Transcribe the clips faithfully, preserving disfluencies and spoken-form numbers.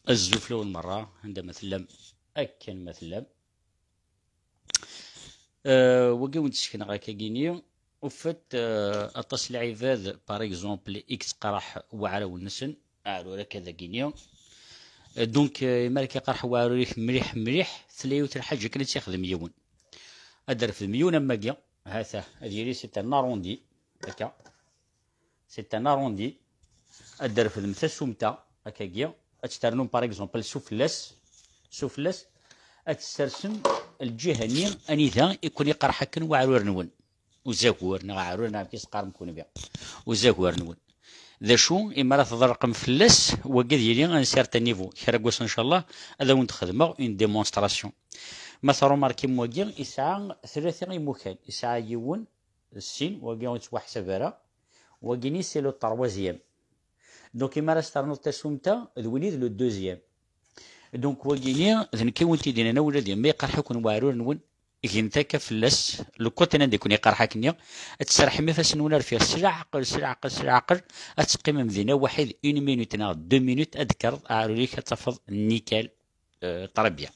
Azul fell-awen merra, anda ma tellam, akken ma tellam. Euh, wagi wen-d-sekneɣ akkagini, au fait, euh, aṭas n lɛibad, par exemple, i yettqerreḥ weɛrur-nsen, aɛrur akka dagini. Euh, donc, euh, imi ara k-iqerreḥ weɛrur-ik mliḥ mliḥ, tella yiwet n lḥaǧa kan ad tt-ixdem yiwen. Ad d-refdem yiwen am wagi, ha-t-a, ad yili c'est un arrondi, akka. C'est un arrondi. Ad d-refdem tasumta, akkagi. Ad tt-ternum, par exemple, sufella-s, sufella-s, ad tessersem lǧiha-nni anida i ken-iqerreḥ akken weɛrur-nwen. Uzagur, neɣ aɛrur, neɣ amek i s-teqqarem kunwi. Uzagur-nwen. D acu, imi ara tḍerqem fell-as, wagi ad yili à un certain niveau. Kra n wass, ncallah, ad awen-d-xedmeɣ une démonstration. Ma tṛumarkim wagi, isɛa tlata imukan. Isɛa yiwen, d sin, wagi ur yettwaḥsab ara. Wagini, c'est le troisième. Donc, imi ara s-ternuḍ tasumta, d win i d le deuxième. Donc, wagini, d nekk i wen-t-id-yennan, a wladi, ma iqerḥ-iken weɛrur-nwen, gent akka fell-as, le côté anda i ken-iqerḥ akkenni, ad tserrḥem ifassen-nwen ar deffir s leɛqel, s leɛqel, s leɛqel, ad teqqimem dinna waḥid une minute neɣ deux minutes, ad d-tekkreḍ aɛrur-ik, ad tafeḍ nickel, euh, très bien.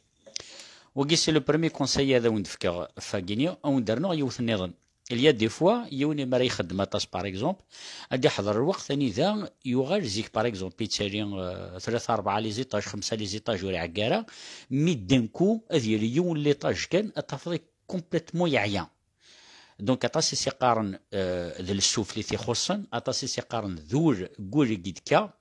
Wagi, c'est le premier conseil ad awen-d-fkeɣ f wagini, ad awen-d-rnuɣ yiwet nniḍen. Il y a des fois, yiwen imi ara ixeddem aṭas, par exemple, ad d-iḥḍer lweqt anida yuɣal zik, par exemple, yettali, euh, tlata, rebɛa les étages, xemsa les étages, ur iɛegga ara, mi d'un coup ad yali yiwen l'étage kan, ad tafeḍ complètement yeɛya. Donc, aṭas i s-iqqaren, euh, d le souffle i t-ixuṣṣen, aṭas i s-iqqaren d ul, n wul i d-yekka.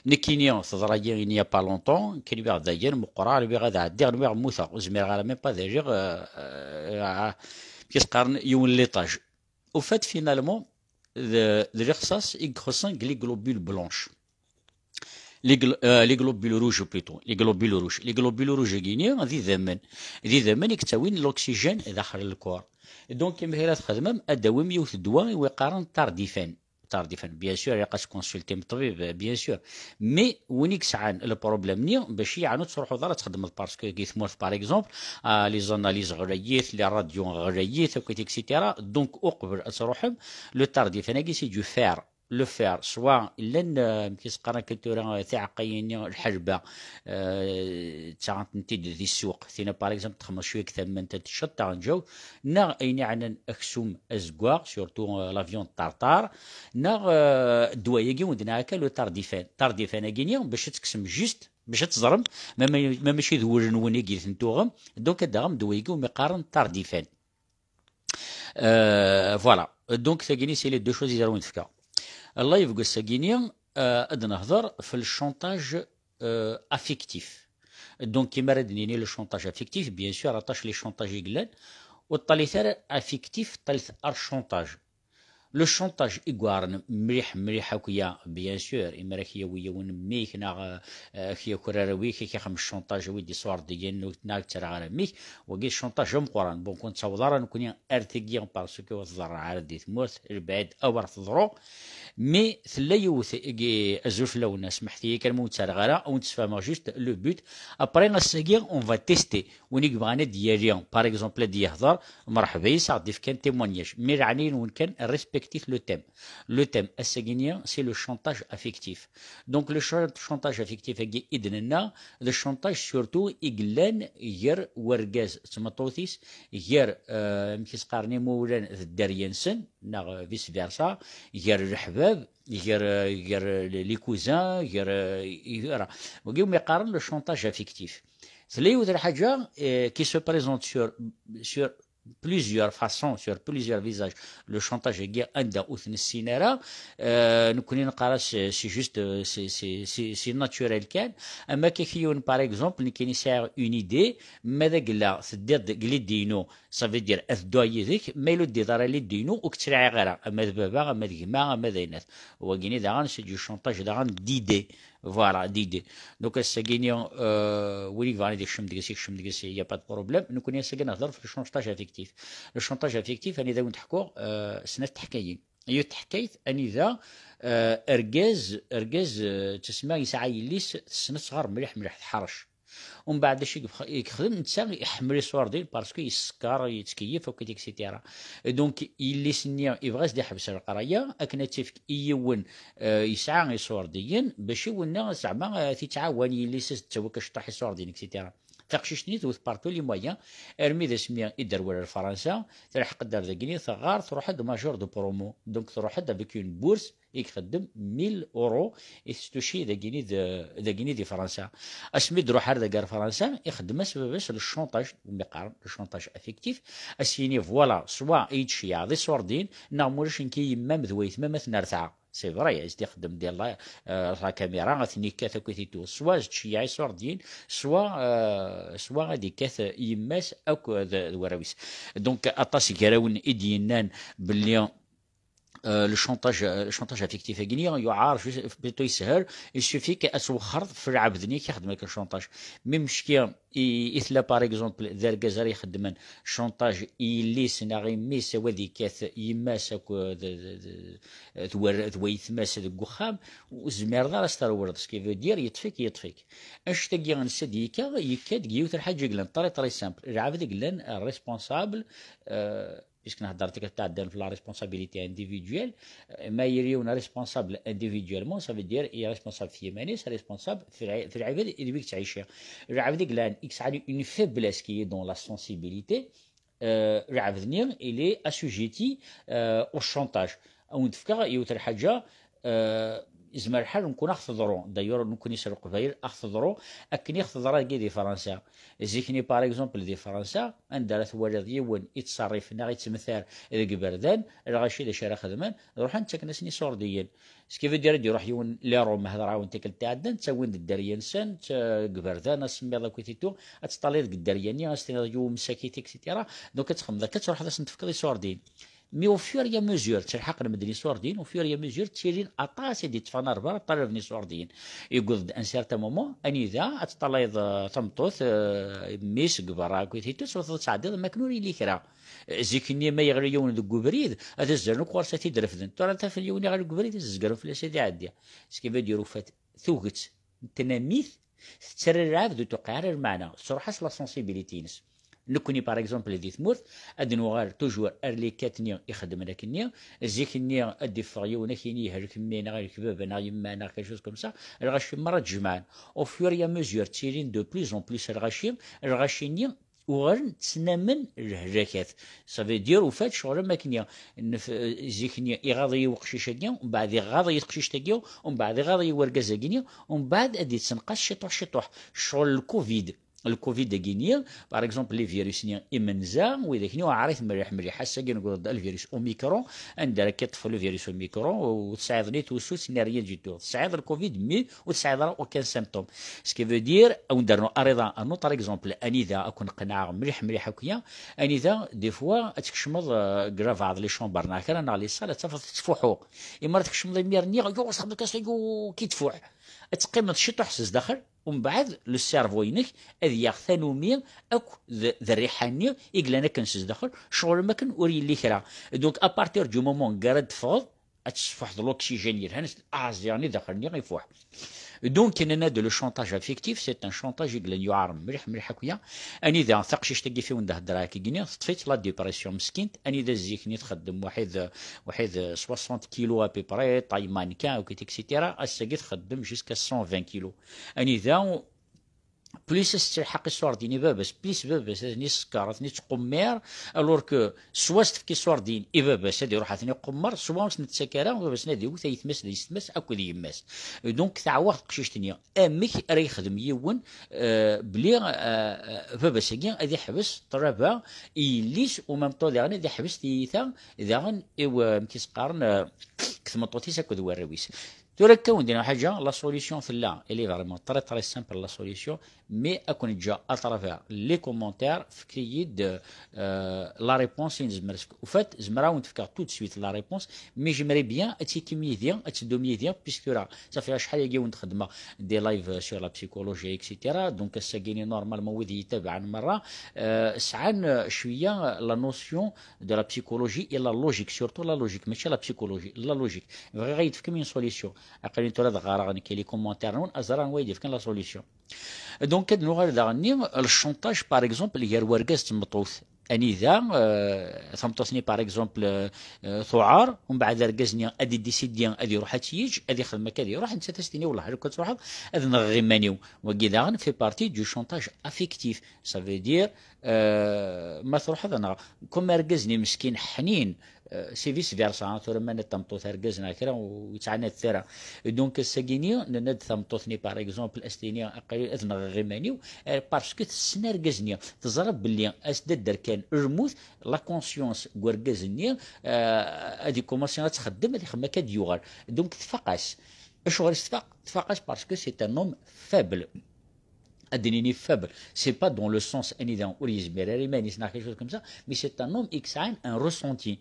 Nekkini teḍra-yi il n'y a pas longtemps, kan nwiɣ dayen meqqreɣ, nwiɣ ad ɛeddiɣ, nwiɣ mmuteɣ, ur zmireɣ ara même pas ad aliɣ, euh, euh, ah, qu'est-ce qqaren, yiwen l'étage. Au fait, finalement, d, d lixṣaṣ i ixuṣṣen deg les globules blanches. Les gl-, euh, les globules rouges plutôt, les globules rouges. Les globules rouges-agi-ni d idammen. D idammen i yettawin l'oxygène daxel n lkor. Donc, amek ara txedmem? Ad d-tawim yiwet ddwa i qqaren tardifan. Tardifan, bien sûr, ilaq ad tkonsultim ṭṭbib, bien sûr. Mais win i yesɛan le problème-nni, bac yeɛni ur tettruḥuḍ ara ad txedmeḍ, parce que deg tmurt, par exemple, ah, les analyses ɣlayit, les radios ɣlayit, akk, et cetera. Donc, uqbel ad truḥem, le tardifan-agi, c'est du fer. Le fer, soit llan, euh, amek i s-qqaren akka tura, euh, tiɛeqqayin-nni, lḥelba, euh, ttaɣent-tent-id di ssuq. Tina, par exemple, txedmeḍ cwiya deg tamemt, ad teččeḍ, taɣenǧawt, neɣ ayen iɛnan aksum azeggaɣ, surtout, euh, la viande tartare, neɣ, euh, ddwa-agi wen-d-nniɣ akka, le tardifan. Tardifan-agi-ni, bac ad tekksem juste, bac ad teẓrem, ma, ma, ma mačči d wul-nwen i yid-ten tuɣem, donc ad d-taɣem ddwa-agi umi qqaren tardifan. Euh, voilà. Donc, tagini, c'est les deux choses i d-ara wen-d-fkeɣ. Live deg wass-agi-ni, euh, ad nehder f le chantage, euh, affectif. Donc, imi ara d-nini le chantage affectif, bien sûr, aṭas les chantages i yellan, ur ṭṭalit ara affectif, ṭṭalit ar chantage. Le chantage i iweɛren mliḥ, mliḥ akk-ya, bien sûr, imi ara k-yawi yiwen mmi-k, neɣ, euh, ak-yaker arraw-ik, ak-ixdem chantage, a wi d-iṣurdiyen, neɣ ur ttreɣ ara mmi-k, wagi d chantage ameqqran. Bon, ur nettaweḍ ara nekni ar tagi, parce que ur tḍerreɛ ara di tmurt, lbeɛd awer teḍru. Mais tella yiwet i, azul fell-awen, smeḥt-iyi kan ma ur ttreɣ ara, ad wen-d-sfehmeɣ juste le but. Après, ass-agi, on va tester. Win i yebɣan ad d-yali, par exemple, ad d-yehder, mreḥba yes, ad ɣ-d-ifk kan témoignage. Mais leɛnaya-nwen kan, respectit le thème. Le thème, ass-agi-ni, c'est le chantage affectif. Donc, le cha-, chantage affectif-agi i d-nenna, d chantage surtout i yellan gar wergaz d tmeṭṭut-is, gar, euh, amek i s-qqaren, imawlan d dderya-nsen, neɣ, euh, vice versa, gar leḥbab, gar, euh, gar, euh, les cousins, gar, euh, et cetera. Wagi umi qqaren le chantage affectif. Tella yiwet n lḥaǧa, euh, qui se présente sur, sur plusieurs façons, sur plusieurs visages. Le chantage-agi, anda ur t-nessin ara, euh, nekni neqqar-as, c'est juste, euh, c'est, c'est, c'est, c'est naturel kan. Ama akka yiwen, par exemple, nekkini sɛiɣ une idée, ma d agella teddiḍ deg l'idée-inu, ça veut dire ad dduɣ yid-k, ma ur teddiḍ ara l'idée-inu, ur k-ttlaɛiɣ ara, ama d baba, ama d gma, ama d ayennat. Wagini daɣen, c'est du chantage daɣen d'idée. Voilà, d'idée. Donc, ass-agi-ni, euh, win i yebɣan ad ikcem deg-s, ikcem deg-s, il y a pas de problème. Nekni ass-agi nehder ɣef le chantage affectif. Le chantage affectif, anida wen-d-ḥkuɣ, euh, snat teḥkayin. Yiwet teḥkayt, anida, euh, argaz, argaz, euh, ttasma yesɛa yelli-s, tessen ad tɣer mliḥ, mliḥ, teḥrec. Umbeɛd acu i yexdem netta? Iḥemmel iṣurdiyen parce que yeskeṛ, yettkeyyif akk, et cetera. Donc yelli-s-nni yebɣa ad s-d-iḥbes leqraya akken ad tt-ifk i yiwen yesɛa iṣurdiyen bac i winna zeɛma ad t-ittɛawan yelli-s, ad s-d-tawi akka cṭuḥ iṣurdiyen, et cetera. Taqcict-nni tewwet par tous les moyens armi d asmi i d-terwel ar Fransa, telḥeq-d ar dagini, teɣɣar, truḥ-d major de promo, donc truḥ-d avec une bourse i ixeddem mille euros i testuci dagini d dagini di Fransa. Asmi d-ruḥ ar dagi ar Fransa, ixeddem-as baba-s le chantage, umi qqaren le chantage affectif, as-yini voilà, soit i yi-d-tceyyɛeḍ iṣurdiyen, neɣ mulac nekk i yemma-m d waytma-m ad ten-rtɛeɣ. C'est vrai, as-d-ixeddem di la, euh, la caméra, ad ten-ikkat akk i titu. Soit ad tceyyeɛ iṣurdiyen, soit, euh, soit ad ikkat yemma-s akk d, d warraw-is. Donc aṭas n yirawen i d-yennan belli euh, le chantage, euh, le chantage affectif-agi yuɛer, plutôt yeshel, il suffit ad twexxreḍ f lɛebd-nni i k-ixeddmen akken chantage. Mi mecki i, i tella par exemple d argaz ara ixeddmen chantage i yelli-s neɣ i mmi-s, a wa ad ikkat yemma-s akk d, d, d, d war-, d waytma-s deg uxxam, ur tezmireḍ ara ad s-trewleḍ, ce qui veut dire yeṭṭef-ik, yeṭṭef-ik. Annect-agi nessa d-yekka, yekka-d deg yiwet n lḥaǧa i yellan très très simple. Lɛebd i yellan responsable, euh, puisque nehder tikkelt tɛeddan f la responsabilité individuelle, euh, ma yili yiwen responsable individuellement, ça veut dire il est responsable f yiman-is, responsable f lɛ-, f lɛibad i deg yettɛici. Lɛebd i yellan, i yesɛan une faiblesse qui est dans la sensibilité, euh, lɛebd-nni, il est assujetti, euh, au chantage. Ad wen-d-fkeɣ yiwet n lḥaǧa, euh, yezmer lḥal nekkni ad ɣ-teḍru, d'ailleurs nekkni s Leqbayel ad ɣ-teḍru akken i ɣ-teḍra dagi di Fransa. Zik-nni par exemple di Fransa, anda ara twaliḍ yiwen ittṣerrif neɣ ittmtar deg iberdan, lɣaci d acu ara xedmen? Ruḥen ttaken-asen iṣurdiyen. Ce qui veut dire ad d-iruḥ yiwen les Roms, hedreɣ-awen tikkelt iɛeddan, ttawin-d dderya-nsen, tt-, deg iberdan, asemmiḍ akk i titu, ad teṭṭaliḍ deg dderya-nni, ad s-tiniḍ yiwen msakit, et cetera. Donc ad txedmeḍ akka, ad truḥeḍ ad sen-tefkeḍ iṣurdiyen. Mais au fur et à mesure, ttelḥaqen medden iṣurdiyen, au fur et à mesure, ttilin aṭas i d-yetteffɣen ar berra, ṭṭalaben iṣurdiyen. Yewweḍ-d un certain moment, anida ad teṭṭalayeḍ, euh, tameṭṭut, euh, mmi-s deg berra, akked titu, tewteḍ ad tɛeddiḍ, am akken ur yelli kra. Euh, zik-nni ma yeɣli yiwen deg ubrid, ad azzren akk ɣur-s ad t-id-refden. Tura ad tafeḍ yiwen yeɣli deg ubrid, ad zegren fell-as ad iɛeddi. Ce qui veut dire, ufat tuget n tnamit, tettarra lɛebd ur tewqiɛ ara lmeɛna, tettruḥ-as la sensibilité-ines. Nekkni, par exemple, di tmurt, ad nuɣal toujours ar les quatre-nni ixeddmen akkenni, zik-nni ad d-iffeɣ yiwen ad k-yini yehlek mmi neɣ yehlek baba neɣ yemma neɣ quelque chose comme ça, lɣaci merra ttjemɛen. Au fur et à mesure, ttilin de plus en plus lɣaci, lɣaci-nni uɣalen ttnamen lehlakat. Ça veut dire, ufat, ccɣel am akkenni, nef-, zik-nni iɣaḍ-iyi uqcic-agi, umbeɛd iɣaḍ-iyi teqcict-agi, umbeɛd iɣaḍ-iyi urgaz-agi-nni, umbeɛd ad yettenqas ciṭuḥ ciṭuḥ. Ccɣel le covid, le covid-agi-nni, par exemple, les virus-nni imenza, widak-nni uɛrit mliḥ mliḥ. Ass-agi newweḍ-d le virus Omicron, anda ara k-iṭṭef le virus Omicron, ur tesɛiḍ ni tusut, ni rien du tout. Tesɛiḍ le covid, mais ur tesɛiḍ ara aucun symptôme. Ce qui veut dire, ad wen-d-rnuɣ ariḍ-a, un autre exemple, anida ad ken-qenɛeɣ mliḥ mliḥ akk-ya, anida, des fois, ad tkecmeḍ, euh, deg rabeɛḍ les chambres neɣ kra, neɣ les salles, ad tafeḍ tettfuḥu. Imi ara tkecmeḍ imir-nni, yuɣ, txedmeḍ kasa, yuɣ, ki tfuḥ. Ad teqqimeḍ ciṭuḥ s zdaxel, umbeɛd le cerveau-inek ad yaɣ tanumi akk d, d rriḥa-nni i yellan akken s zdaxel, ccɣel am akken ur yelli kra. Donc, à partir du moment deg ara d-teffɣeḍ, ad tesfuḥeḍ l'oxygène yelhan, ah, ziɣen i daxel-nni ifuḥ. Donc, nenna-d le chantage affectif, c'est un chantage i yellan yuɛer mliḥ mliḥ akk-ya. Anida taqcict-agi fi wen-d-heddreɣ akkagini, teṭṭef-itt la dépression meskint, anida zik-nni txeddem waḥid, waḥid soixante kilos à peu près, taille mannequin, et cetera. Ass-agi txeddem jusqu'à cent vingt kilos. Anida plus as-tettelḥaq iṣurdiyen i baba-s, plus baba-s ad ten-isekker, ad ten-ittqemmir, alors que soit as-tefk iṣurdiyen i baba-s ad iruḥ ad ten-iqemmer, soit ur s-nettak ara, baba-s ad iwet ayetma-s d yessetma-s akked yemma-s. Donc teɛweq teqcict-nni. Amek ara yexdem yiwen, euh, bli, euh, euh, baba-s-agi ad iḥbes ṭṭlaba i yelli-s, u même temps daɣen ad iḥbes tiyita daɣen i w-, amek i s-qqaren, euh, deg tmeṭṭut-is akked warraw-is. Tura akka wen-d-iniɣ ḥaǧa, la solution tella, elle est vraiment très très simple la solution, mais ad ken-ǧǧeɣ à travers les commentaires, fket-iyi-d, euh, la réponse i nezmer. Au fait, zemreɣ ad wen-d-fkeɣ tout de suite la réponse, mais j'aimerais bien ad tikim yid-i, ad teddum yid-i, puisque tura ça fait acḥal-agi wen-d-xeddmeɣ des lives sur la psychologie, et cetera. Donc ass-agi-ni normalement wid i yi-ttabaɛen merra, euh, sɛan, euh, cwiya la notion de la psychologie et la logique, surtout la logique, mačči la psychologie, la logique. Bɣiɣ ad yi-d-tefkem une solution. Aql-i tura ad ɣareɣ nekk les commentaires-nwen, ad ẓreɣ anwa i d-yefkan la solution. Donc, ad nuɣal daɣen-nni, le chantage, par exemple, gar wergaz d tmeṭṭut. Anida, euh, tameṭṭut-nni, par exemple, euh, euh, tuɛer, umbeɛd argaz-nni ad idisidi ad iruḥ ad tt-yeǧǧ, ad ixdem akka ad iruḥ, nettat ad s-tini: "Wellah, lukan truḥeḍ, ad nɣeɣ iman-iw." Wagi daɣen fait partie du chantage affectif. Ça veut dire, euh, ma truḥeḍ ad nɣeɣ. Comme argaz-nni meskin ḥnin, euh, c'est vice versa, hein, tura ma netta tameṭṭut argaz neɣ kra ur yettɛanad ara. Donc, ass-agi-nni, nenna-d tameṭṭut-nni, par exemple, ad s-tini: "Aql-i ad nɣeɣ iman-iw", euh, parce que tessen argaz-nni, teẓra belli as-d-adder kan lmut, la conscience n urgaz-nni, euh, ad ikumansi ad txeddem, ad ixdem akka ad yuɣal. Donc, tfaq-as. Acuɣer i s-tfaq? Tfaq-as parce que c'est un homme faible. Ad d-nini faible, c'est pas dans le sens anida ur yezmir ara iman-is neɣ quelque chose comme ça, mais c'est un homme i yesɛan un ressenti.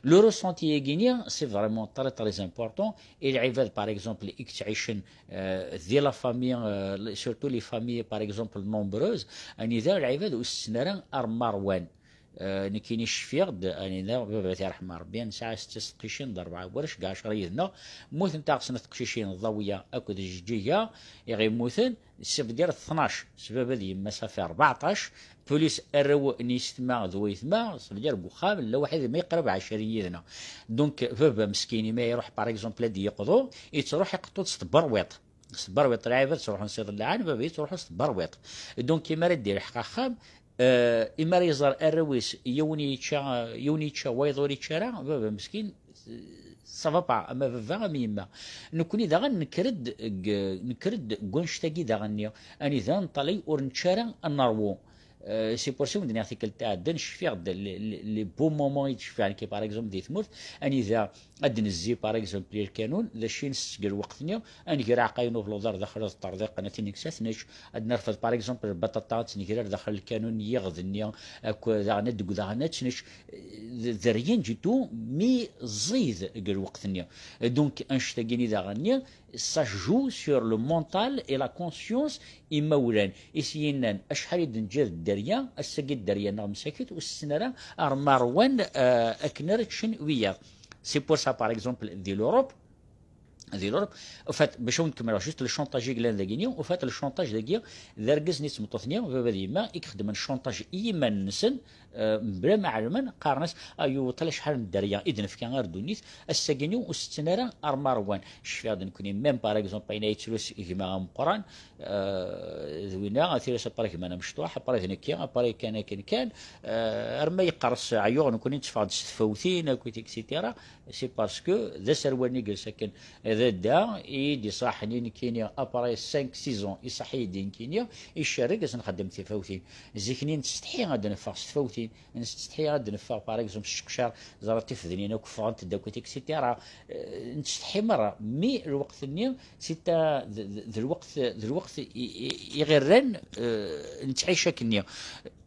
Le ressenti-agi-nni, c'est vraiment très, très important. Et lɛibad, par exemple, i yettɛicen, euh, di la famille, euh, surtout les familles, par exemple, nombreuses, anida lɛibad ur setten ara ar ma ṛwan. Euh, nekkini cfiɣ-d, anida, baba-t irḥem Ṛebbi, nesɛa setta teqcicin d ṛebɛa warrac, deg ɛecṛa yid-neɣ. Mmutent-aɣ snat teqcicin, Ḍawiya akked Jeǧǧiga, i ɣ-immuten, ça veut dire tnac, s baba d yemma, ça fait rbeɛṭac, plus arraw n yessetma d wayetma, ça veut dire deg uxxam, la waḥid ma yeqreb ɛecrin yid-neɣ. Donc, baba meskin, imi iruḥ, par exemple, ad yeqḍu, yettruḥ iqeṭṭu-d s tberwiṭ. S tberwiṭ, lɛibad ttruḥun s iḍellaɛen, baba yettruḥu s tberwiṭ. Donc, imi ara d-ilḥeq axxam, euh, imi ara iẓer arraw-is, yiwen yečča, yiwen yečča, wayeḍ ur yečči ara, baba meskin, ça va pas, ama baba, ama yemma. Nekkni daɣen nekker-d deg, nekker-d deg wannect-agi daɣen-nni, anida neṭṭalay ur nečči ara ad neṛwu. Euh, c'est pour ça i wen-d-nniɣ tikkelt iɛeddan, cfiɣ-d les, les, les beaux moments i d-cfiɣ nekki, par exemple, di tmurt, anida ad d-nezzi, par exemple, i lkanun, d acu i nsett deg lweqt-nni, ad nger aɛeqqay n ubluḍ ar daxel, ad ṭṭerḍiqen, ad t-nekkes ad t-nečč, ad nerfed, par exemple, lbaṭaṭa, ad tt-negrer daxel lkanun n yiɣed-nni, akk daɣen ad d-tegg daɣen ad tt-nečč. D, d rien du tout, mi ẓid deg lweqt-nni. Donc, annect-agi-nni daɣen-nni, ça joue sur le mental et la conscience imawlan. I s-yennan, acḥal i d-neǧǧa d dderya, ass-agi dderya-nneɣ msakit, ur setten ara ar ma ṛwan, euh, akken ara ččen wiyaḍ. C'est pour ça, par exemple, di l'Europe, di l'Europe, en fait, bac ad wen-kemmleɣ juste le chantage i yellan dagi-nni, en fait, le chantage dagi, d argaz-nni d tmeṭṭut-nni, baba d yemma, i ixeddmen chantage i yiman-nsen, euh, mebla ma ɛelmen, qqaren-as: "Ay, yewweḍ acḥal n dderya i d-nefka ar ddunit, ass-agi-nni ur setten ara ar ma ṛwan." Cfiɣ-d nekkni, même, par exemple, ayen ay yettlus gma ameqqran, euh, d winna, tira-s, après gma amecṭuḥ, après d nekki, après kan akken kan, euh, arma yeqqers ɛyuɣ, nekkni netteffeɣ-d s tfawtin, akkit, et cetera. C'est parce que d aserwal-nni i yelsa akken dadda i d-iṣaḥen i nekkini, après cinq, six ans, iṣaḥ-iyi-d i nekkini, icerreg ad s-nxeddem tifawtin. Zik-nni nettsetḥi ad d-neffeɣ s tfawtin, nettsetḥi ad d-neffeɣ, par exemple, s cceqcar, ẓra tifednin akk ffɣent-d akkit, et cetera. Euh, nettsetḥi merra. Mi lweqt-nni, c'est un, d, d, d lweqt, d lweqt i, i, i ɣ-irran, euh, nettɛic akkenni.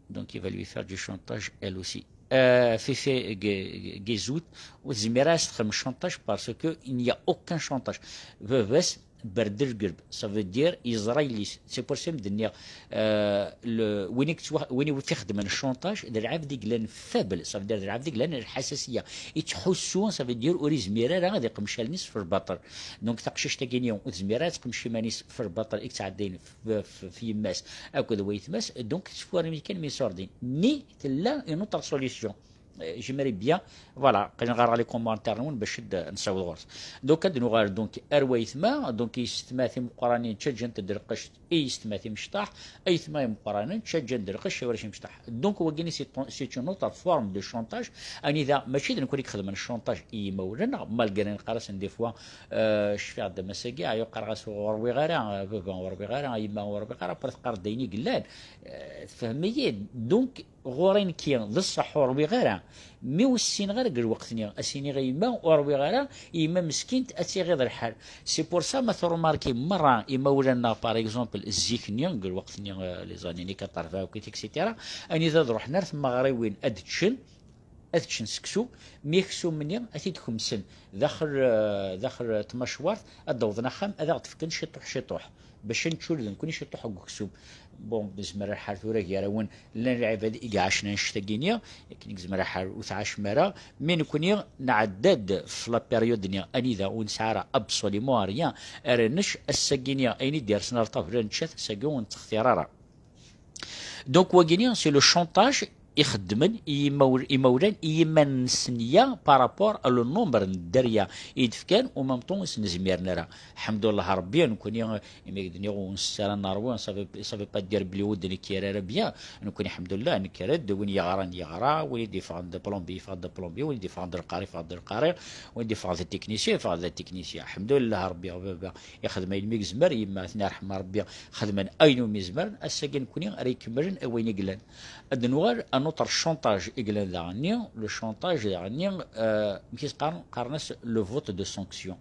Donc, il va lui faire du chantage, elle aussi. Euh, Fifi Ge-, Ge-, Gezout, ur tezmir ara ad s-texdem chantage parce que il n'y a aucun chantage. Baba-s, berdel gerb, ça veut dire yeẓra yelli-s. C'est pour ça i m-d-nniɣ, euh, le, win i yettwa-, win i ixeddmen chantage, d lɛebd i yellan faible, ça veut dire d lɛebd i yellan lḥasasiya. Yettḥussu, ça veut dire ur yezmir ara ad iqmec allen-is f lbaṭel. Donc, taqcict-agi-nni ur tezmir ara ad tqmec iman-is f lbaṭel i yettɛeddayen f, f, f yemma-s akked wayetma-s, donc tettwarmi kan mi sordin. Mi tella une autre solution. Euh, j'aimerais bien, voilà, qqimen ɣer les commentaires-nwen bac ad nessaweḍ ɣur-s. Donc, ad nuɣal, donc, ar wayetma, donc, yessetma timeqqranin ttaǧǧant-d lqecc i yessetma timecṭaḥ, ayetma imeqqranen ttaǧǧan-d lqecc i warrac imecṭaḥ. Donc, wagini, c'est, c'est une autre forme de chantage, anida mačči d nekkni i ixedmen chantage i yimawlan-nneɣ, malgré neqqar-asen des fois, euh, cfiɣ-d ass-agi, ayu qqareɣ-as ur ṛwiɣ ara, euh, baba ur ṛwiɣ ara, yemma ur ṛwiɣ ara, après teqqar-d ayen i yellan, euh, tfehmem-iyi-d. Donc, ɣur-i nekki d ṣṣeḥ ur ṛwiɣ ara, mi ur ssineɣ ara deg lweqt-nni, ad s-iniɣ i yemma ur ṛwiɣ ara, yemma meskint ad tt-iɣiḍ lḥal. C'est pour ça ma tṛumarkim merra imawlan-nneɣ, par exemple, zik-nni, deg lweqt-nni, euh, les années quatre-vingts, et cetera, anida ad ṛuḥen ar tmeɣriwin ad ččen, ad ččen seksu, mi aksum-nni ad t-id-kemsen daxel, eh, daxel tmacwart, ad d-awḍen axxam, ad aɣ-d-fken ciṭuḥ ciṭuḥ, bac ad nečč ula d nekkni ciṭuḥ n uksum. Bon, nezmer ad nḥar tura gar-awen, llan lɛibad i iɛacen annect-agi-nni, akken i yezmer ad nḥar ur tɛacem ara, mi nekkni nɛedda-d f la période-nni anida ur nesɛi ara absolument rien ara nečč, ass-agi-nni ayen i d-yersen ar ṭṭabla nečča-t, ass-agi ur nettextir ara. Donc wagini, c'est le chantage i xeddmen i imawl-, imawlan i yiman-nsen ya par rapport à le nombre n dderya i d-fkan, u même temps ur sen-zmiren ara. Ḥemdullah Rebbi, nekkni, imi k-d-nniɣ ur nsett ara n ṛwi, ça veut, ça veut pas dire belli ur d-nekker ara bien. Nekkni, ḥemdullah, nekker-d, win yeɣran yeɣra, win i d-yeffɣen d plombier yeffeɣ d plombier, win i d-yeffɣen d lqari yeffeɣ d lqari, win i d-yeffɣen d technicien yeffeɣ d technicien. Ḥemdullah Rebbi, a baba. Ixdem ayen mi yezmer, yemma, ad ten-irḥem Rebbi, xedmen ayen umi zemren, ass-agi nekkni ara ikemmlen i wayen i yellan. Ad nuɣal à notre chantage i yellan daɣenni, le chantage daɣenni, euh, amek i s-qqaren, qqaren-as le vote de sanction.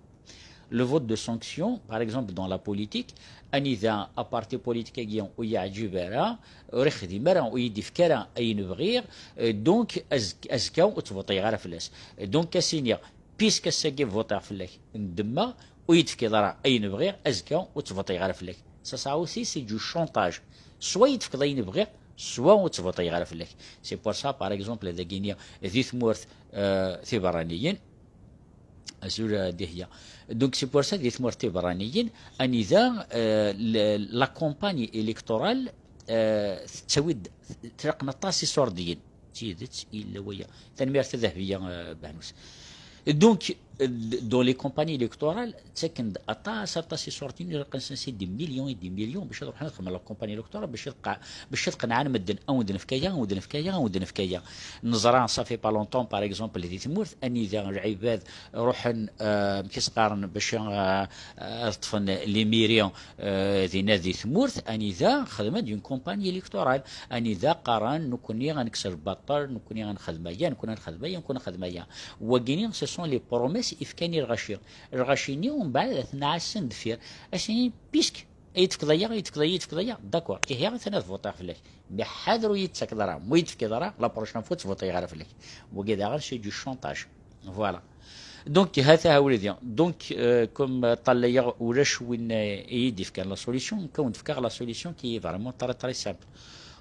Le vote de sanction, par exemple, dans la politique, anida aparti politique-agi ur yeɛǧib ara, ur ixdim ara, ur yi-d-ifki ara ayen bɣiɣ, euh, donc az-, azekka ur ttvuṭiɣ ara fell-as. Donc, ad s-iniɣ, puisque ass-agi votiɣ fell-ak, ndemmeɣ, ur yi-d-tefkiḍ ara ayen bɣiɣ, azekka ur ttvuṭiɣ ara fell-ak. Ça, ça aussi, c'est du chantage. Soit yi-d-tefkiḍ ayen bɣiɣ, soit ur ttvuṭiɣ ara fell-ak. C'est pour ça, par exemple, dagini, di tmurt, euh, tiberraniyin, azul, euh, Dihya. Donc, c'est pour ça, di tmurt tiberraniyin, anida, euh, le, la campagne électorale, euh, tettawi-d, tlaqen aṭas iṣurdiyen. D tidet, yella waya. Tanemmirt a Dahbiya, euh, Behnous. Donc, euh, dans les campagnes électorales, ttaken-d aṭas, aṭas iṣurdiyen, ilaq-asen c'est des millions et des millions bac ad ruḥen ad xedmen la campagne électorale, bac ad qa-, bac ad qenɛen medden, ad wen-d-nefk aya, ad wen-d-nefk aya, ad wen-d-nefk aya. Neẓra, ça fait pas longtemps, par exemple, di tmurt, anida lɛibad ruḥen, euh, amek i s-qqaren, bac, euh, ad ṭṭfen les mairies, euh, dinna di tmurt, anida xedmen une campagne électorale, anida qqaren, nekkni ad nekkes lbaṭel, nekkni ad nexdem aya, nekkni ad nexdem aya, nekkni ad nexdem aya. Wagini, ce sont les promesses i fkan i lɣaci. Lɣaci-nni, umbeɛd, ad ten-ɛassen deffir. Ad s-inin, puisque ad yi-d-tefkeḍ aya, ad yi-d-tefkeḍ aya, ad yi-d-tefkeḍ aya, d'accord, ihi atan ad votiɣ fell-ak. Mais ḥader ur yi-d-tettakeḍ ara, ma ur yi-d-tefkiḍ ara, la prochaine fois ur ttvuṭiɣ ara fell-ak. Wagi daɣen, c'est du chantage. Voilà. Donc, ha-t-a a wladi. Donc, euh, comme, euh, ṭalayeɣ ulac win, euh, i yi-d-ifkan la solution, nekk ad wen-d-fkeɣ la solution qui est vraiment très, très simple.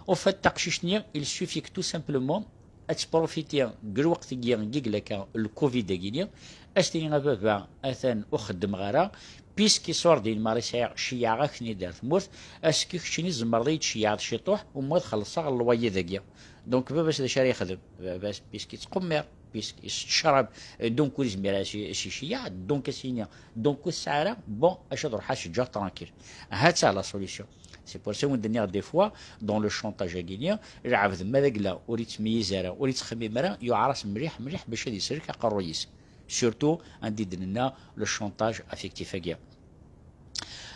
Au fait, taqcict-nni, il suffit que tout simplement ad tprofiti deg lweqt-agi i yella akka le covid-agi-nni, ad s-tini a baba, atan ur xeddmeɣ ara, puisque iṣurdiyen mi ara sɛiɣ, ceyyɛeɣ-ak-ten-id ar tmurt, ass-agi keččini tzemreḍ ad yi-d-tceyyɛeḍ ciṭuḥ, u ma ad xellṣeɣ lwayi dagi. Donc, baba-s d acu ara yexdem? Baba-s, puisque yettqemmir, puisque yettcrab, donc ur yezmir ad s-, ad s-iceyyeɛ, donc ad s-yini, donc ur tesɛi ara, bon, acu ad ruḥeɣ ad s-ǧǧeɣ tranquille. Ha-tt-a la solution. C'est pour ça i wen-d-nniɣ des fois, dans le chantage-agi-nni, lɛebd ma d agla ur yettmeyyiz ara, ur yettxemmim ara, yuɛer-as mliḥ, mliḥ bac ad isellek aqerruy-is. Surtout, anda i d-nenna le chantage affectif-agi.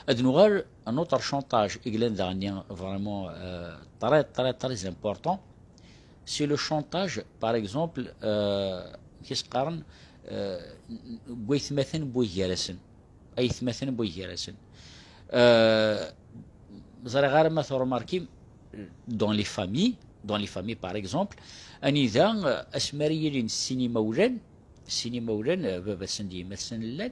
Ad nuɣal, un autre chantage i yellan daɣenni vraiment, euh, très, très, très important, c'est le chantage, par exemple, euh, amek i s-qqaren, euh, n-, n-, n waytmaten n way gar-asen. Aytmaten n way gar-asen. Euh, ẓriɣ ara ma tṛumarkim, dans les familles, dans les familles, par exemple, anida, euh, asmi ara yilin sin imawlan, sin imawlan, euh, baba-tsen d yemma-tsen llan,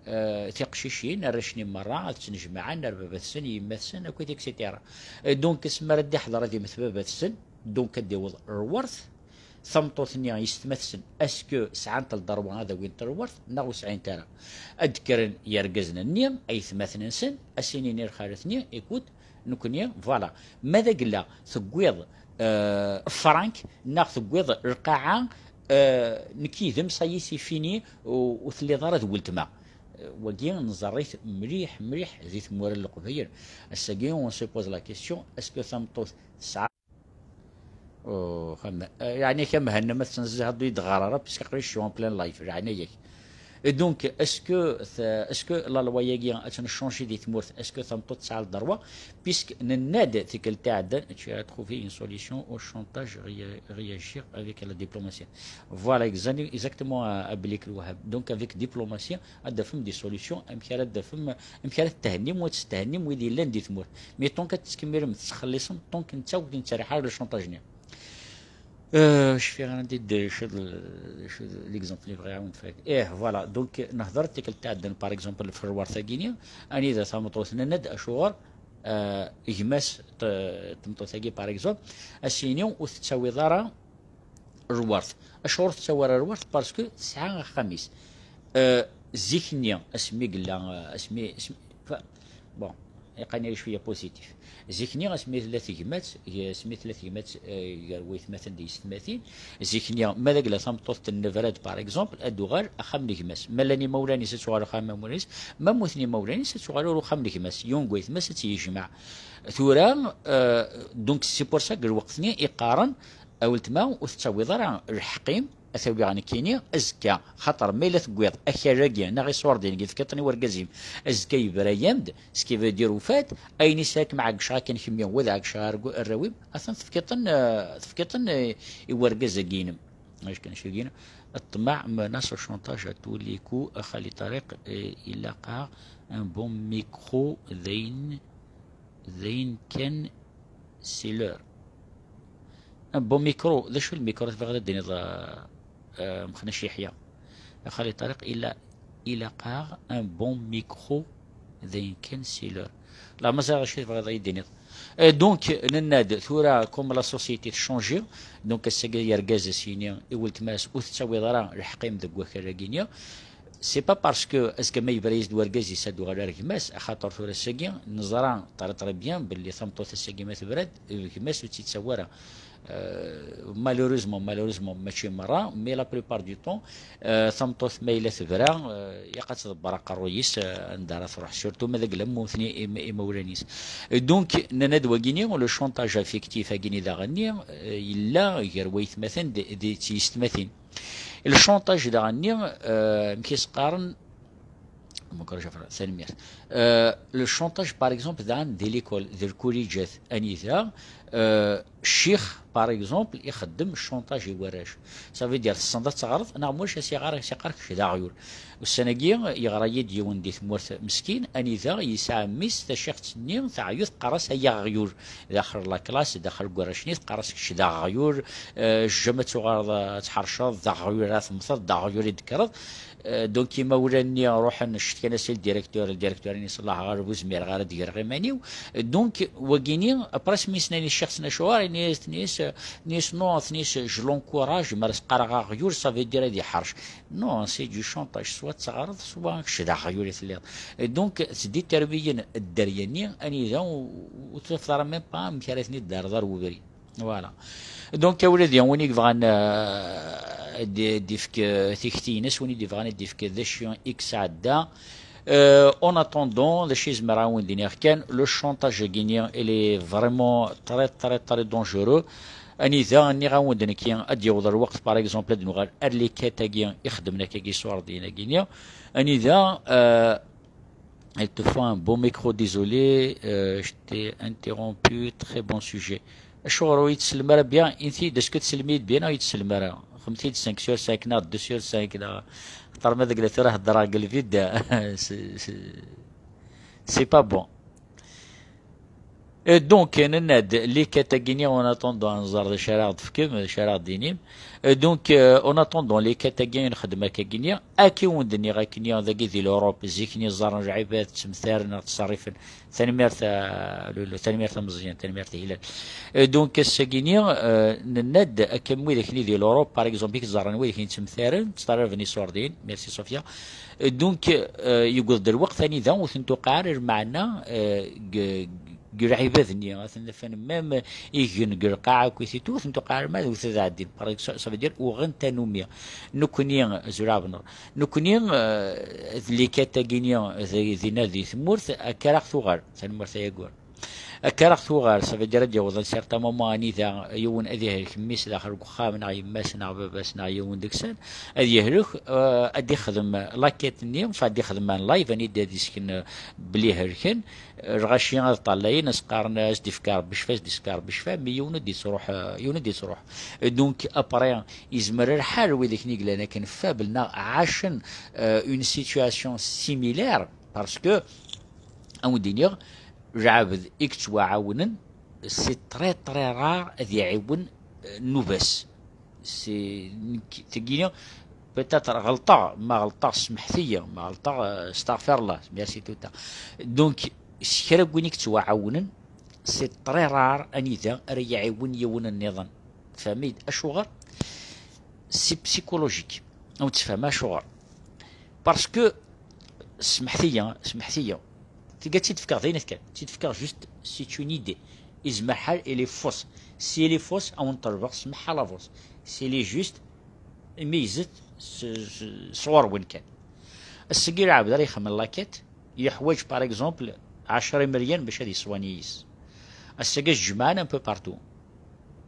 euh, tiqcicin, arrac-nni merra ad ttnejmaɛen ar baba-tsen, yemma-tsen, akkit, et cetera. Euh, donc, asmi ara d-iḥḍer ad immet baba-tsen, donc ad d-iweḍ lweṛt, tameṭṭut-nni, yessetma-tsen, est-ce que sɛant le droit ad awint lweṛt, neɣ ur sɛint ara? Ad d-kkren yergazen-nni, aytmaten-nsen, ad s-inin i lxalat-nni, écoute, nekkni, voilà. Ma d agla tewwiḍ, euh, frank, neɣ tewwiḍ lqaɛa, euh, nekk yid-m, ça y est, c'est fini, ur, ur telliḍ ara d weltma. Euh, wagi nẓerr-it mliḥ, mliḥ di tmura n Leqbayel. Ass-agi, on se pose la question, est-ce que tameṭṭut tesɛa Oh, xam-, eh, yeɛni akka Mhenna ma tettnezziheḍ ur yi-d-ɣɣar ara, puisque aql-i je suis en plein live, leɛnaya-k. Et donc, est-ce que, est-ce que la loi-agi ad tt-nechangi di tmurt, est-ce que tameṭṭut tesɛa le droit, puisque nenna-d tikkelt iɛeddan, tu as trouvé une solution au chantage, réa-, réagir avec la diplomatie. Voilà, exa-, exactement, euh, a Belik Lwahab. Donc, avec diplomatie, ad d-tafem des solutions, amek ara d-tafem, amek ara tethennim, wa tetthennim wid yellan di tmurt. Mais tant que tettkemmilem, tettxelliṣem, tant que netta ur nettriḥ ara le chantage-nni. Euh, je fais un des choses, l'exemple اللي بغيت نعاود نفك. ايه, voilà. Donc نهضر تيك التعدن, par exemple, في الرواية تاعي, اني اذا ثمطوث نند اشور, آه, gmas تمطوث تاعي, par exemple, اسيني وتتساوي ضارة الرواية. اشور تتساوي الرواية parce que تسعة خميس. آه, زيكني اسمي قلا, آه, اسمي, اسمي, ف... bon, يقاني شوية positif. زيكني اسمي ثلاث gmas, اسمي ثلاث gmas, آه, قال ويثمثن دي ستماتين. زيكني ما ذاك لا ثمطوث النفراد, par exemple, ادوغال اخام gmas. ما لاني مولاني ستوغال اخام مولاني, ما موثني مولاني ستوغال اخام gmas. يون قويث ما ستيجمع. ثورا, آه, donc c'est pour ça que الوقت ني يقارن اولتما وتتساوي ضرع الحقيم. اتاوي غنكيني ازكا, خاطر ما الا تقويض اكاراكي ناغي صور دين كي تفكيطني ورقازيم, ازكا يبرا يامد, سكي فو دير وفات اين يساك مع قشا كان كمية وذا قشا الراويم اثن تفكيطن, آه, تفكيطن, آه, يورقاز اكينم. اش كان شاكينا؟ الطمع مناص الشونتاج توليكو اخالي طريق, آه, الا قا un bon micro ذين, ذين كان c'est l'heure. Un bon micro, ذا شو الميكرو تبغى الدنيا ضا, آه, مخنش يحيى. اخالي طريق الا, الا قا un bon micro ذين كان c'est l'heure. لا, ما زال شي تبغى ضا يديني. آه, donc نناد ثورة comme la société تشونجي. Donc الساقي يرقاز سيني يولت ماس وتساوي ضرا الحقيم ذا قوة كراكينيا. C'est pas parce que est-ce que ما يبريز دو ورقاز يساد وغير رقماس, خاطر ثورة الساقي نزرا طري طري bien باللي ثمطوث الساقي ما تبرد, رقماس وتساوي ضرا. آه, malheureusement, malheureusement, ماشي مرة, mais la plupart du temps, آه, ثمطوث ما إلا تبرا, آه, يا قد تدبر قرويس, آه, عندها راه تروح, surtout ما ذاك لمو ثني إم-, إمولانيس. Donc نناد وكيني le chantage affectif اكيني ذا غني, آه, إلا غير ويثمثن دي, دي تيستمثين. الشونتاج داغني, آه, مكيس قارن مكرجة فرنسا المير. آه, الشونتاج, par exemple, دان دي ليكول, دي الكوليجات, انيثا, آه, الشيخ, par exemple, يخدم الشونتاج يوراش. Ça veut dire تصنت تغرض انا مواش سيغار سيقارك شي داغيول. والسناقي يغرا يد يون دي ثمورت مسكين, انيثا يسعى ميس تشيخ تنين تعيوث قرص هيا غيول داخل لاكلاس, داخل كوراشني تقرص كش داغيول. آه, الجمة تغرض تحرشض داغيول راث مثض داغيول يدكرض. آه, donc يما ولاني روح نشتكي انا سي الديريكتور, الديريكتور اني صلاح غير بوزمير غير دير غير مانيو. Donc وكيني ابريس ميسناني الشخص نشوار نيس نيس نيس نو نيس, je l'encourage, ما رزق راه غيور, ça veut dire هذه حرش. Non, c'est du chantage, soit تغرض, soit كش داغيول يثليض. Donc تدي تربيين الدرياني اني ذا وتفضل même pas مكارثني الدار دار وبري. Voilà. Donc ولادي وين يبغان, آه, دي, دي فك, آه, تيكتينس, وين يبغان دي فك ذا شي اكس عدا. آه, en attendant, ذا شي زمر عاون دينيغ كان, le chantage كيني, il est vraiment très, très, très dangereux. اني ذا اني غاون دنكي اد يوض الوقت, par exemple, اد نغال ارلي كاتاكي يخدم لك كي صور دينا كينيا. اني ذا, آه, Il te faut un bon micro, désolé, euh, je t'ai interrompu, très bon sujet. الشغل هو يتسلم راه bien, انت داسكو تسلمي bien, يتسلم راه خمتي cinq sur cinq, نا deux sur cinq, نا خطر ما ذاك ثلاثة راه الدراغ الفيد. C'est, c'est, c'est pas bon. Euh, donc نناد لي كاتاكيني, en attendant نزار ذا شارع دفكم شارع دينيم. Euh, donc, euh, en attendant لي كاتاكيني نخدم هكاكيني, اكي وندني غاكيني ذاكي دي لوروب زيكني زارن العباد تمثارن تصرفن. تنميرت, آه, لولو, تنميرت مزيان, تنميرت هلال. Euh, donc الساكيني, آه, نناد اكا مويدكني دي لوروب, par exemple, يك زارن ويدكني تمثارن تصرفني صوردين. Merci Sofia. Donc, euh, يقول الوقت ثاني ذا وثنتو قارر معنا, euh, ق-, ق-, العباد ني, غاثن فن مام يجن ق-, القاعة كويثيتو وثنتو قارر ما وثذا عدين. Ça veut dire وغن تانوميا. نكني زرابنا. نكني, آه, لي كاتاكينيا ذي, ذي نادي ثمورث, آه, كراغ ثوغر, ثمورث يقول. كراغ ثوغر, ça veut dire اد يوض سيرتا مومون اني ذا يون اد يهلك ميس داخل وخام ناغ يماس ناغ باباس ناغ يون دكسان, اد يهلك, آه, اد يخدم لاكيت ني, فاد يخدم ان لايف, اني دا ديسكن بلي هلكن, الغاشي هذا طالعين اسقارنا اس ديفكار بشفا, اس ديفكار بشفا, مي يون دي تروح, آه, يون دي تروح. Donc, après, يزمر الحال ويدك نيقلان كان فابلنا عاشن, آه, une situation similaire, parce que او دينيغ العبد يكتشوا عاونن, c'est très, très rare اذ يعاون, آه, نوباس. C'est, nekk, tagini, peut-être ɣelṭeɣ, ma ɣelṭeɣ, smeḥt-iyi, ma ɣelṭeɣ, euh, astaɣfirullah, merci tout le temps. Donc, s kra n win i yettwaɛawnen, c'est très rare anida ara iɛiwen yiwen nniḍen. Tfehmem-iyi-d acuɣer? C'est psychologique. Ur tfehmem acuɣer? Parce que, smeḥt-iyi, smeḥt-iyi. Tigga ad tt-id-fkeɣ d ayen kan. Ad tt-id-fkeɣ juste, c'est une idée. Izmer ḥal, elle est fausse. Si elle est fausse, ad wen-ṭelbeɣ ssmaḥ à l'avance. Si elle est juste, meyyzet s, s, sɣur-wen kan. Ass-agi lɛebd ara ixemmen la quête, yeḥwaǧ, par exemple, ɛecra imeryan bac ad yeswani yis. Ass-agi ad jemɛen un peu partout.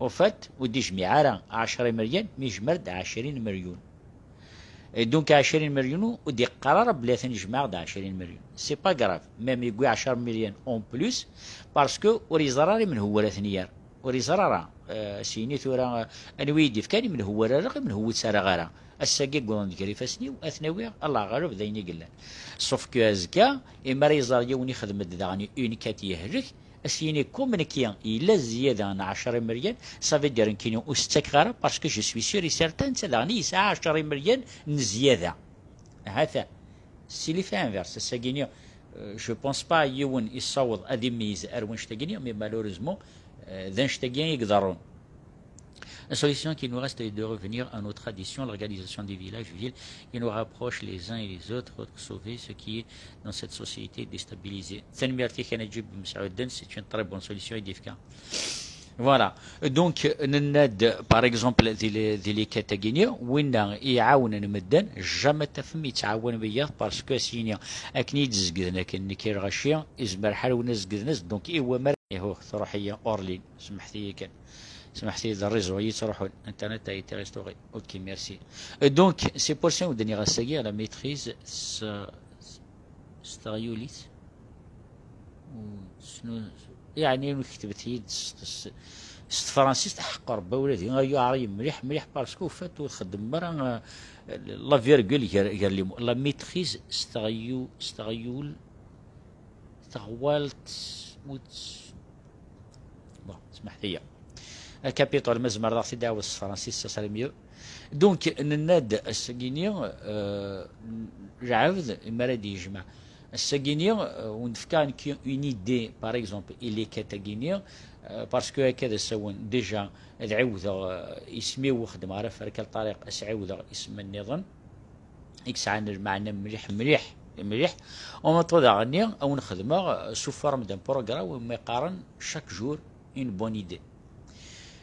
Au fait, ur d-ijmiɛ ara ɛecra imeryan, mi yejmer-d ɛecrin meryun. Et donc, ɛecrin meryun ur d-iqqar ara belli atan jemɛeɣ-d ɛecrin meryun. C'est pas grave. Même yewwi ɛecra meryun en plus, parce que ur yeẓra ara i menhu ara ten-yerr. Ur yeẓra ara. Euh, s yini tura, euh, anwi i d-ifkan i menhu ara rreɣ, i menhu ur tt-rriɣ ara. Ass-agi wwḍen-d gar ifassen-iw, ad ten-awiɣ, Allah ɣaleb d ayen i yellan. Sauf que azekka, imi ara yeẓer yiwen ixdem-d daɣen une quête yehlek, ad s-yini comme nekki yella zzyada n ɛecra imeryan, ça veut dire nekkini ur s-ttakeɣ ara, parce que je suis sûr et certain, netta daɣen yesɛa ɛecra imeryan n zzyada. Hata, c'est l'effet inverse. Ass-agi-ni, euh, je pense pas yiwen yessaweḍ ad imeyyez ar wanect-agi-ni, mais malheureusement, euh, d anect-agi i iḍerrun. La solution qui nous reste est de revenir à nos traditions, l'organisation des villages, villes, qui nous rapproche les uns et les autres, autre que sauver ce qui est dans cette société déstabilisée. Tanemmirt-ik a Naǧib Mesɛuden, c'est une très bonne solution i d-yefka. Voilà. Donc, nenna-d, par exemple, di le, di les quêtes-agi-ni, winna iɛawnen medden, jamais tafem yettɛawan wiyaḍ, parce que ass-yini akken i d-zegden akken nekk i lɣaci, izmer ḥal win ad zegden, donc i wamer, ihuh, truḥ-iyi Orlin, smeḥt-iyi kan. Smeḥt-iyi d réseau i yettruḥun, internet a été restauré. Ok, merci. Euh, donc, c'est pour ça que je dis, la maîtrise, s, s teɣyulit. Yeɛni, ur ketbet-iyi-d s, s, s tefransist, ḥeqq Rebbi, ula d yuɛer-iyi mliḥ, mliḥ, parce que, au fait, ur txeddmem ara, euh, la virgule gar, gar les mots. La maîtrise s teɣyu-, s teɣyul, teɣwalt, ur tt-, bon, smeḥt-iyi. Capitole, ma zemreɣ ad ɣ-t-id-ɛawed s tefransist, ça serait mieux. Donc, nenna-d ass-agi-ni, euh, lɛebd, mi ara d-yejmeɛ. Ass-agi-ni, euh, wen-d-fkeɣ nekk une idée, par exemple, i les quêtes-agi-ni, euh, parce que akka d asawen, déjà, ad ɛiwdeɣ, euh, isem-iw, xedmeɣ ara Ferkal Ṭariq, ad s-ɛiwdeɣ isem nniḍen, i yesɛan lmeɛna mliḥ, mliḥ, mliḥ. En même temps daɣen-ni, ad wen-xedmeɣ, euh, sous forme d'un programme, umi qqaren chaque jour une bonne idée.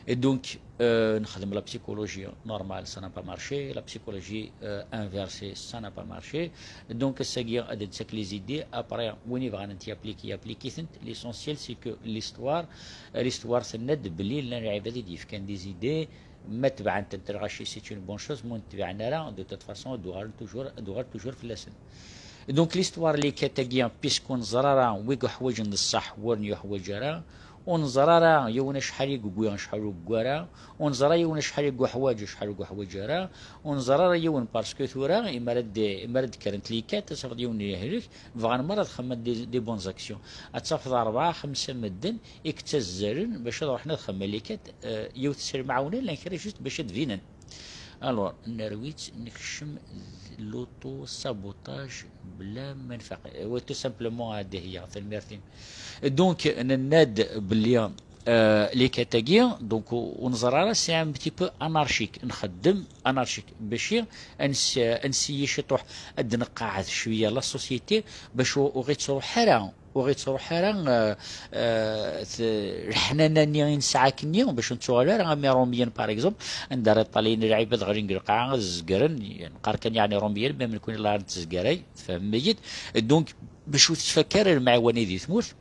Et donc, euh, nexdem la psychologie normale, ça n'a pas marché. La psychologie, euh, inversée, ça n'a pas marché. Donc, ass-agi ad d-nettak les idées. Après, win yebɣan ad t-yapplique, yapplique-itent. L'essentiel, c'est que l'histoire, euh, l'histoire, tenna-d belli llan lɛibad i d-yefkan des idées. Ma tebɛent-tent lɣaci, c'est une bonne chose. Ma ur tebɛen ara, de toute façon, ad uɣalen toujours, ad uɣalen toujours fell-asen. Donc, l'histoire, les quêtes-agi, puisque ur neẓri ara wi yuḥwaǧen d ṣṣeḥ, ur yuḥwaǧ ara, ur neẓri ara yiwen acḥal i yewwi, acḥal ur yewwi ara, ur neẓri yiwen acḥal i yuḥwaǧ, acḥal ur yuḥwaǧ ara, ur neẓri ara yiwen, parce que tura, imi ara d-, imi ara d-kkrent les quêtes, ad tafeḍ yiwen yehlek, bɣan merra ad xedmen des, des bonnes actions. Ad tafeḍ rebɛa, xemsa medden i yettazzalen bac ad ruḥen ad xedmen les quêtes, euh, yiwet s lemɛawna, llan kra juste bac ad d-binen. Alors, nerwi-tt, nekcem d l'auto-sabotage bla ma nfaq. Wa tout simplement, ad d-iheyya, tanemmirt-im. Donc, nenna-d belli, euh, les quêtes-agi, donc, ur neẓri ara, c'est un petit peu anarchique. Nxeddem anarchique. Bac ad nsi-, ad nsiyi ciṭuḥ, ad d-nqeɛɛed cwiya la société, bac ur, ur ɣ-ittruḥ ara. Ur ɣ-ittruḥ ara, euh, euh, t-, leḥnana-nni i nesɛa akkenni, bac ur nettuɣal ara am Iṛumyen, par exemple, anda ara ṭṭalayen lɛibad ɣlin deg lqaɛa, ad zegren, nqar kan yeɛni Iṛumyen, même nekkni la nettezgaray, tfehmem-iyi-d. Donc, bac ur tettfakka ara lemɛiwana di tmurt,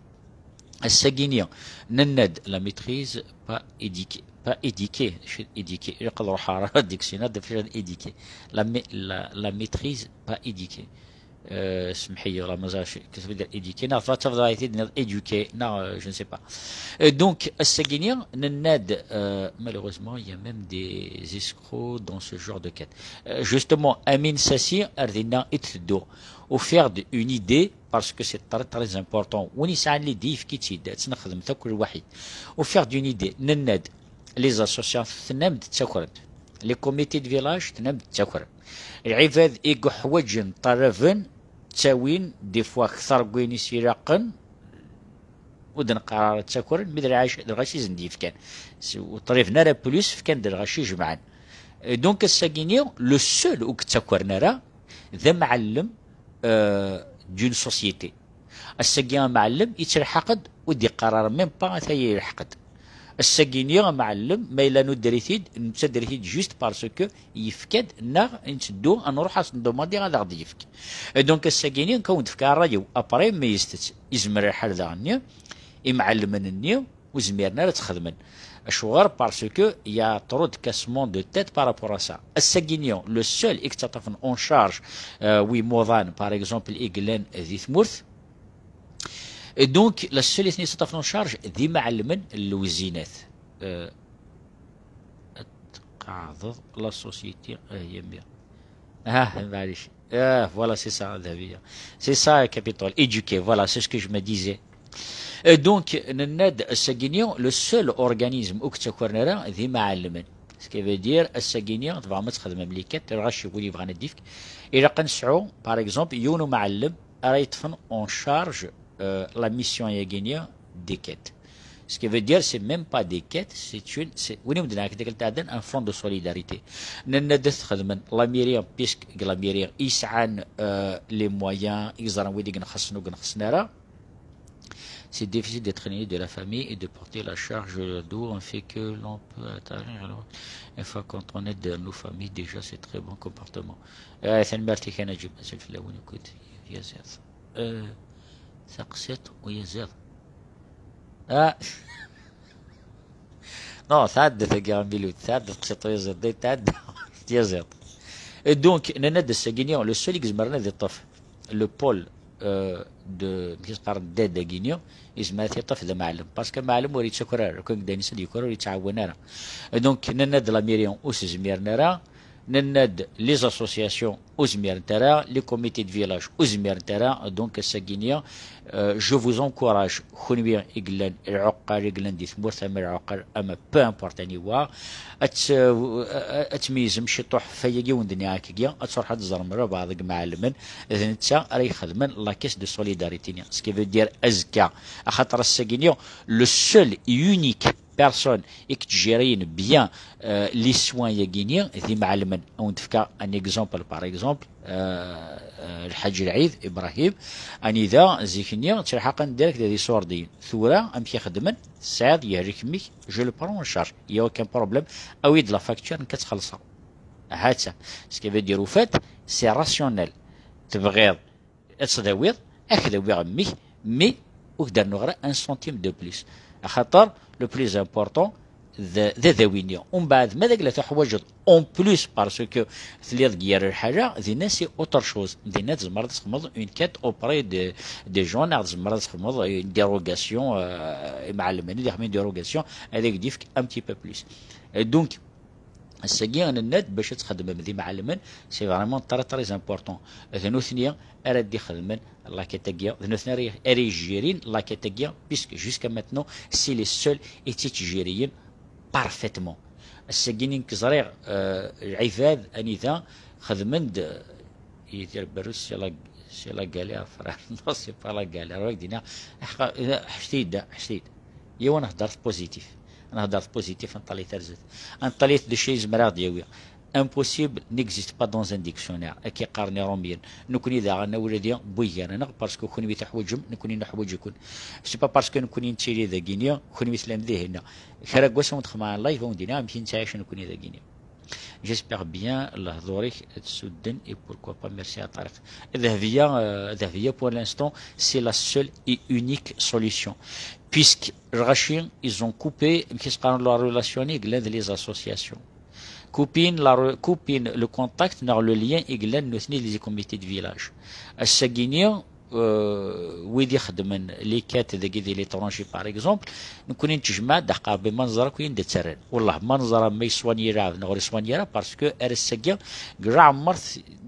ass-agi-ni, nenna-d la maîtrise pas éduquée, pas éduquée, mačči éduquée, ilaq ad ruḥeɣ ɣer dictionnaire, d acu éduquée. La ma-, la, la maîtrise pas éduquée. Euh, smeḥ-iyi, la mazal, qu'est-ce que ça veut dire éduquer? Neɣ tebɣa tafeḍ ad t-id-nniḍ éduquer, neɣ, euh, je ne sais pas. Euh, donc, ass-agi-ni, nenna-d, euh, malheureusement, il y a même des escrocs dans ce genre de quête. Euh, justement, Amin Sassi, ar dinna i d-tedduɣ. Ufiɣ-d une idée, parce que c'est très, très important. Win yesɛan l'idée, yefk-itt-id, ad tt-nexdem akk lwaḥid. Ufiɣ-d une idée, nenna-d, les associations, tennam-d ttakrent. Les comités de village, tennam d ttaker. Lɛibad i yuḥwaǧen ṭalaben, ttawin des fois kter n wayen i s-ilaqen, ur d-neqqar ara ttakren, mi d lɣaci, d lɣaci i sen-d-yefkan. S-, ur ṭliben ara plus, fkan-d lɣaci jemɛen. Et donc, ass-agi-ni, le seul ur yettakren ara, d amɛellem, euh, d'une société. Ass-agi amɛellem yettelḥaq-d, ur d-iqqar ara même pas ata yelḥeq-d. Ass-agi-ni amɛellem, ma yella nudder-it-id, nettadder-it-id juste parce que yefka-d, neɣ netteddu ad nruḥ ad s-ndumandi ad aɣ-d-yefk. Et donc ass-agi-ni, nekk ad wen-d-fkeɣ ṛṛay-iw, après ma yestet, yezmer lḥal daɣen-nni, imɛellmen-nni ur zmiren ara ad t-xedmen. Acuɣer? Parce que y a trop de cassement de tête par rapport à ça. Ass-agi-ni, le seul i yettaṭṭafen en charge, euh, wi muḍan, par exemple, i yellan di tmurt. Et donc, la seule i ten-yettaṭṭafen en charge, d imɛellmen n lewzinat. Euh, ad tqeɛdeḍ la société, ah, ya mmi. Ah, معليش. Ah, voilà, c'est ça, Daviya. C'est ça, Capitole. Éduquer, voilà, c'est ce que je me disais. Et donc, nenna-d ass-agi-ni, le seul organisme ur yettakren ara d imɛellmen. Ce qui veut dire, ass-agi-ni, tebɣam ad txedmem les quêtes, lɣaci win yebɣan ad d-yefk, ilaq ad nesɛu, par exemple, yiwen umɛellem ara yeṭṭfen en charge, euh, la mission-agi-ni des quêtes. Ce qui veut dire, c'est même pas des quêtes, c'est une, c'est, win i wen-d-nnan akka tikkelt iɛeddan, un fonds de solidarité. Nenna-d ad t-xedmen la mairie, puisque deg la mairie i yesɛan, euh, les moyens, i yeẓran wid i yenxasen ur yenxasen ara. C'est difficile d'être aîné de la famille et de porter la charge d'où on fait que l'on peut atteindre. Une fois qu'on est dans nos familles, déjà, c'est très bon comportement. Euh, tanemmirt-ik a Najib, mazal fell-awen akk, yaziḍ. Euh, taqsiṭ uyaziḍ. Ah. Non, tɛedda tagi a Milut, tɛedda taqsiṭ uyaziḍ, day tɛedda tyaziḍt. Et donc, nenna-d ass-agi-ni, le seul i izemren ad iṭṭef le pôle, euh, de, amek i s-qqaren, d'aide-agi-ni, izmer ad t-iṭṭef d amɛellem. Parce que amɛellem ur yettaker ara, lukan deg ayen i s-d-yekker ur yettɛawan ara. Et donc, nenna-d la mairie ur s-zmiren ara, nenna-d les associations ur zmirent ara, les comités de village ur zmirent ara, donc ass-agi-ni, euh, je vous encourage, kunwi i yellan lɛuqqal i yellan di tmurt, ama lɛuqqal, ama peu importe aniwa, ad t-, euh, ad tmeyyzem ciṭuḥ ɣef wayagi i wen-d-nniɣ akkagi, ad truḥ ad teẓrem rabeɛ deg imɛellmen, d netta ara ixedmen la caisse de solidarité-nni. Ce qui veut dire azekka, axaṭer ass-agi-ni, le seul et unique personne i yettjiriyen bien, euh, les soins-agi-ni d imɛellmen. Ad wen-d-fkeɣ un exemple, par exemple, euh, euh, Lḥaǧ Lɛid Ibrahim, anida zik-nni ttelḥaqen direct d isurdiyen. Tura, amek i xeddmen? Tesɛiḍ, yehlek mmi-k, je le prends en charge. Il y a aucun problème. Awi-d la facture, nekk ad tt-xellṣeɣ. Ha-tt-a. Ce qui veut dire, au fait, c'est rationnel. Tebɣiḍ ad tt-dawiḍ, ad k-dawiɣ mmi-k, mais ur k-d-rennuɣ ara un centime de plus. Axaṭer, le plus important, d, d adawi-nni. Umbeɛd, ma d agla tuḥwaǧeḍ, en plus, parce que telliḍ deg yir lḥala, dinna c'est autre chose. Dinna tzemreḍ ad txedmeḍ une quête auprès de, des gens, neɣ tzemreḍ ad txedmeḍ une dérogation, euh, imɛellmen ad ixedmen une dérogation, ad ak-d-yefk un petit peu plus. Euh, donc, ass-agi, nenna-d bac ad txedmem d imɛellmen, c'est vraiment très, très important. D nutni ara d-ixedmen la quête-agi, d nutni ara, ara yejjirin la quête-agi, puisque jusqu'à maintenant, c'est les seuls i tt-ittjiriyen parfaitement. Ass-agi, nekk ẓriɣ, euh, lɛibad anida xedmen-d, euh, Yidir Berrus, c'est la, c'est la galère, frère. Non, c'est pas la galère. Ad ak-d-iniɣ, ḥqa-, ḥbes-iyi-d, ḥbes-iyi-d. Yiwen, ad nehder positif. Ad nehder positif, ad neṭṭali ar zdat. Ad neṭṭali d acu i yezmer ad aɣ-d-yawi. Impossible n'existe pas dans un dictionnaire. Akka i qqaren Iṛumyen. Nekni daɣen, a wladi, bu iger-nneɣ, parce que kunwi tuḥwaǧem, nekni nuḥwaǧ-iken. C'est pas parce que nekni nettili dagini, kunwi tellam dihin. Kra n wass ad wen-d-xemɛen live, ad wen-d-iniɣ amek i nettɛic nekni dagini. J'espère bien lehdur-ik ad t-sudden, et pourquoi pas. Merci a Ṭariq. Dahbiya, euh, Dahbiya, pour l'instant, c'est la seule et unique solution. Puisque lɣaci, ils ont coupé, amek i s-qqaren, la relation i yellan d les associations. Coupin la re-, coupin le contact neɣ le lien i yellan nutni d les comités de village. Ass-agi-ni, euh, wid ixeddmen les quêtes dagi di l'étranger, par exemple, nekkni nettjemmaɛ-d, aqerbi ma neẓra akk yanda ttarran. Wellah, ma neẓra ma yeswanya laɛeb neɣ ur yeswanya ara, parce que ar ass-agi, deg leɛmer,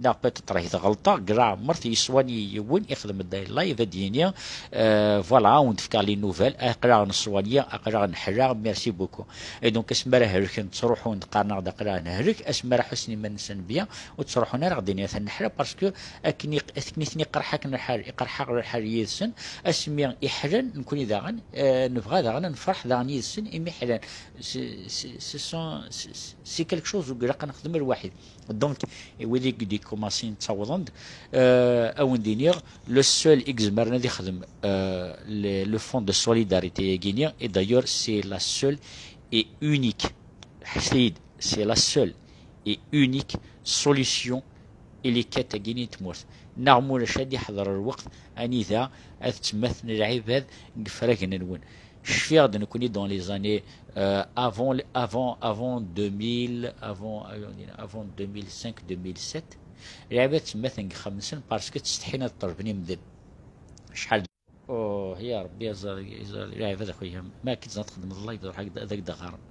neɣ peut-être ahi tɣelṭeɣ, deg leɛmer yeswanya yiwen, ixdem-d live ad d-yini, euh, voilà, ad wen-d-fkeɣ les nouvelles, aql-aɣ neswanya, aql-aɣ neḥla, merci beaucoup. Et donc, asmi ara helken, ttruḥun, qqaren-aɣ-d aql-aɣ nehlek, asmi ara ḥussen iman-nsen bien, ur ttruḥun ara ɣer din, atan neḥla, parce que akken i, akken i ten-iqerḥ akken lḥal, iqerḥ-aɣ lḥal yid-sen, asmi i ḥlan, nekkni daɣen, euh, nebɣa daɣen ad nefreḥ daɣen yid-sen, imi ḥlan. C'est, c'est, ce sont, c'est, c'est quelque chose ur ilaq ad nexdem lwaḥid. Donc, wid i d-ikumasin ttawḍen-d, euh, ad wen-d-iniɣ, le seul i izemren ad ixdem, euh, le, le fonds de solidarité-agi-ni, et d'ailleurs, c'est la seule et unique, ḥesset-iyi-d, c'est la seule et unique solution i les quêtes-agi-ni n tmurt. Neɣ ma ulac ad iḥḍer lweqt anida ad ttemmaten lɛibad deg ifragen-nwen. Cfiɣ-d nekkni dans les années, euh, avant, avant, avant deux mille, avant, euh, avant deux mille cinq, deux mille sept, lɛibad ttemmaten deg yexxamen-nsen parce que ttsetḥin ad ṭṭelben imdanen. Acḥal d-, oh, ya Rebbi, aẓar, aẓar, lɛibad a xuya, ma akken tẓant txedmeḍ live, ad ak-d-ɣaren.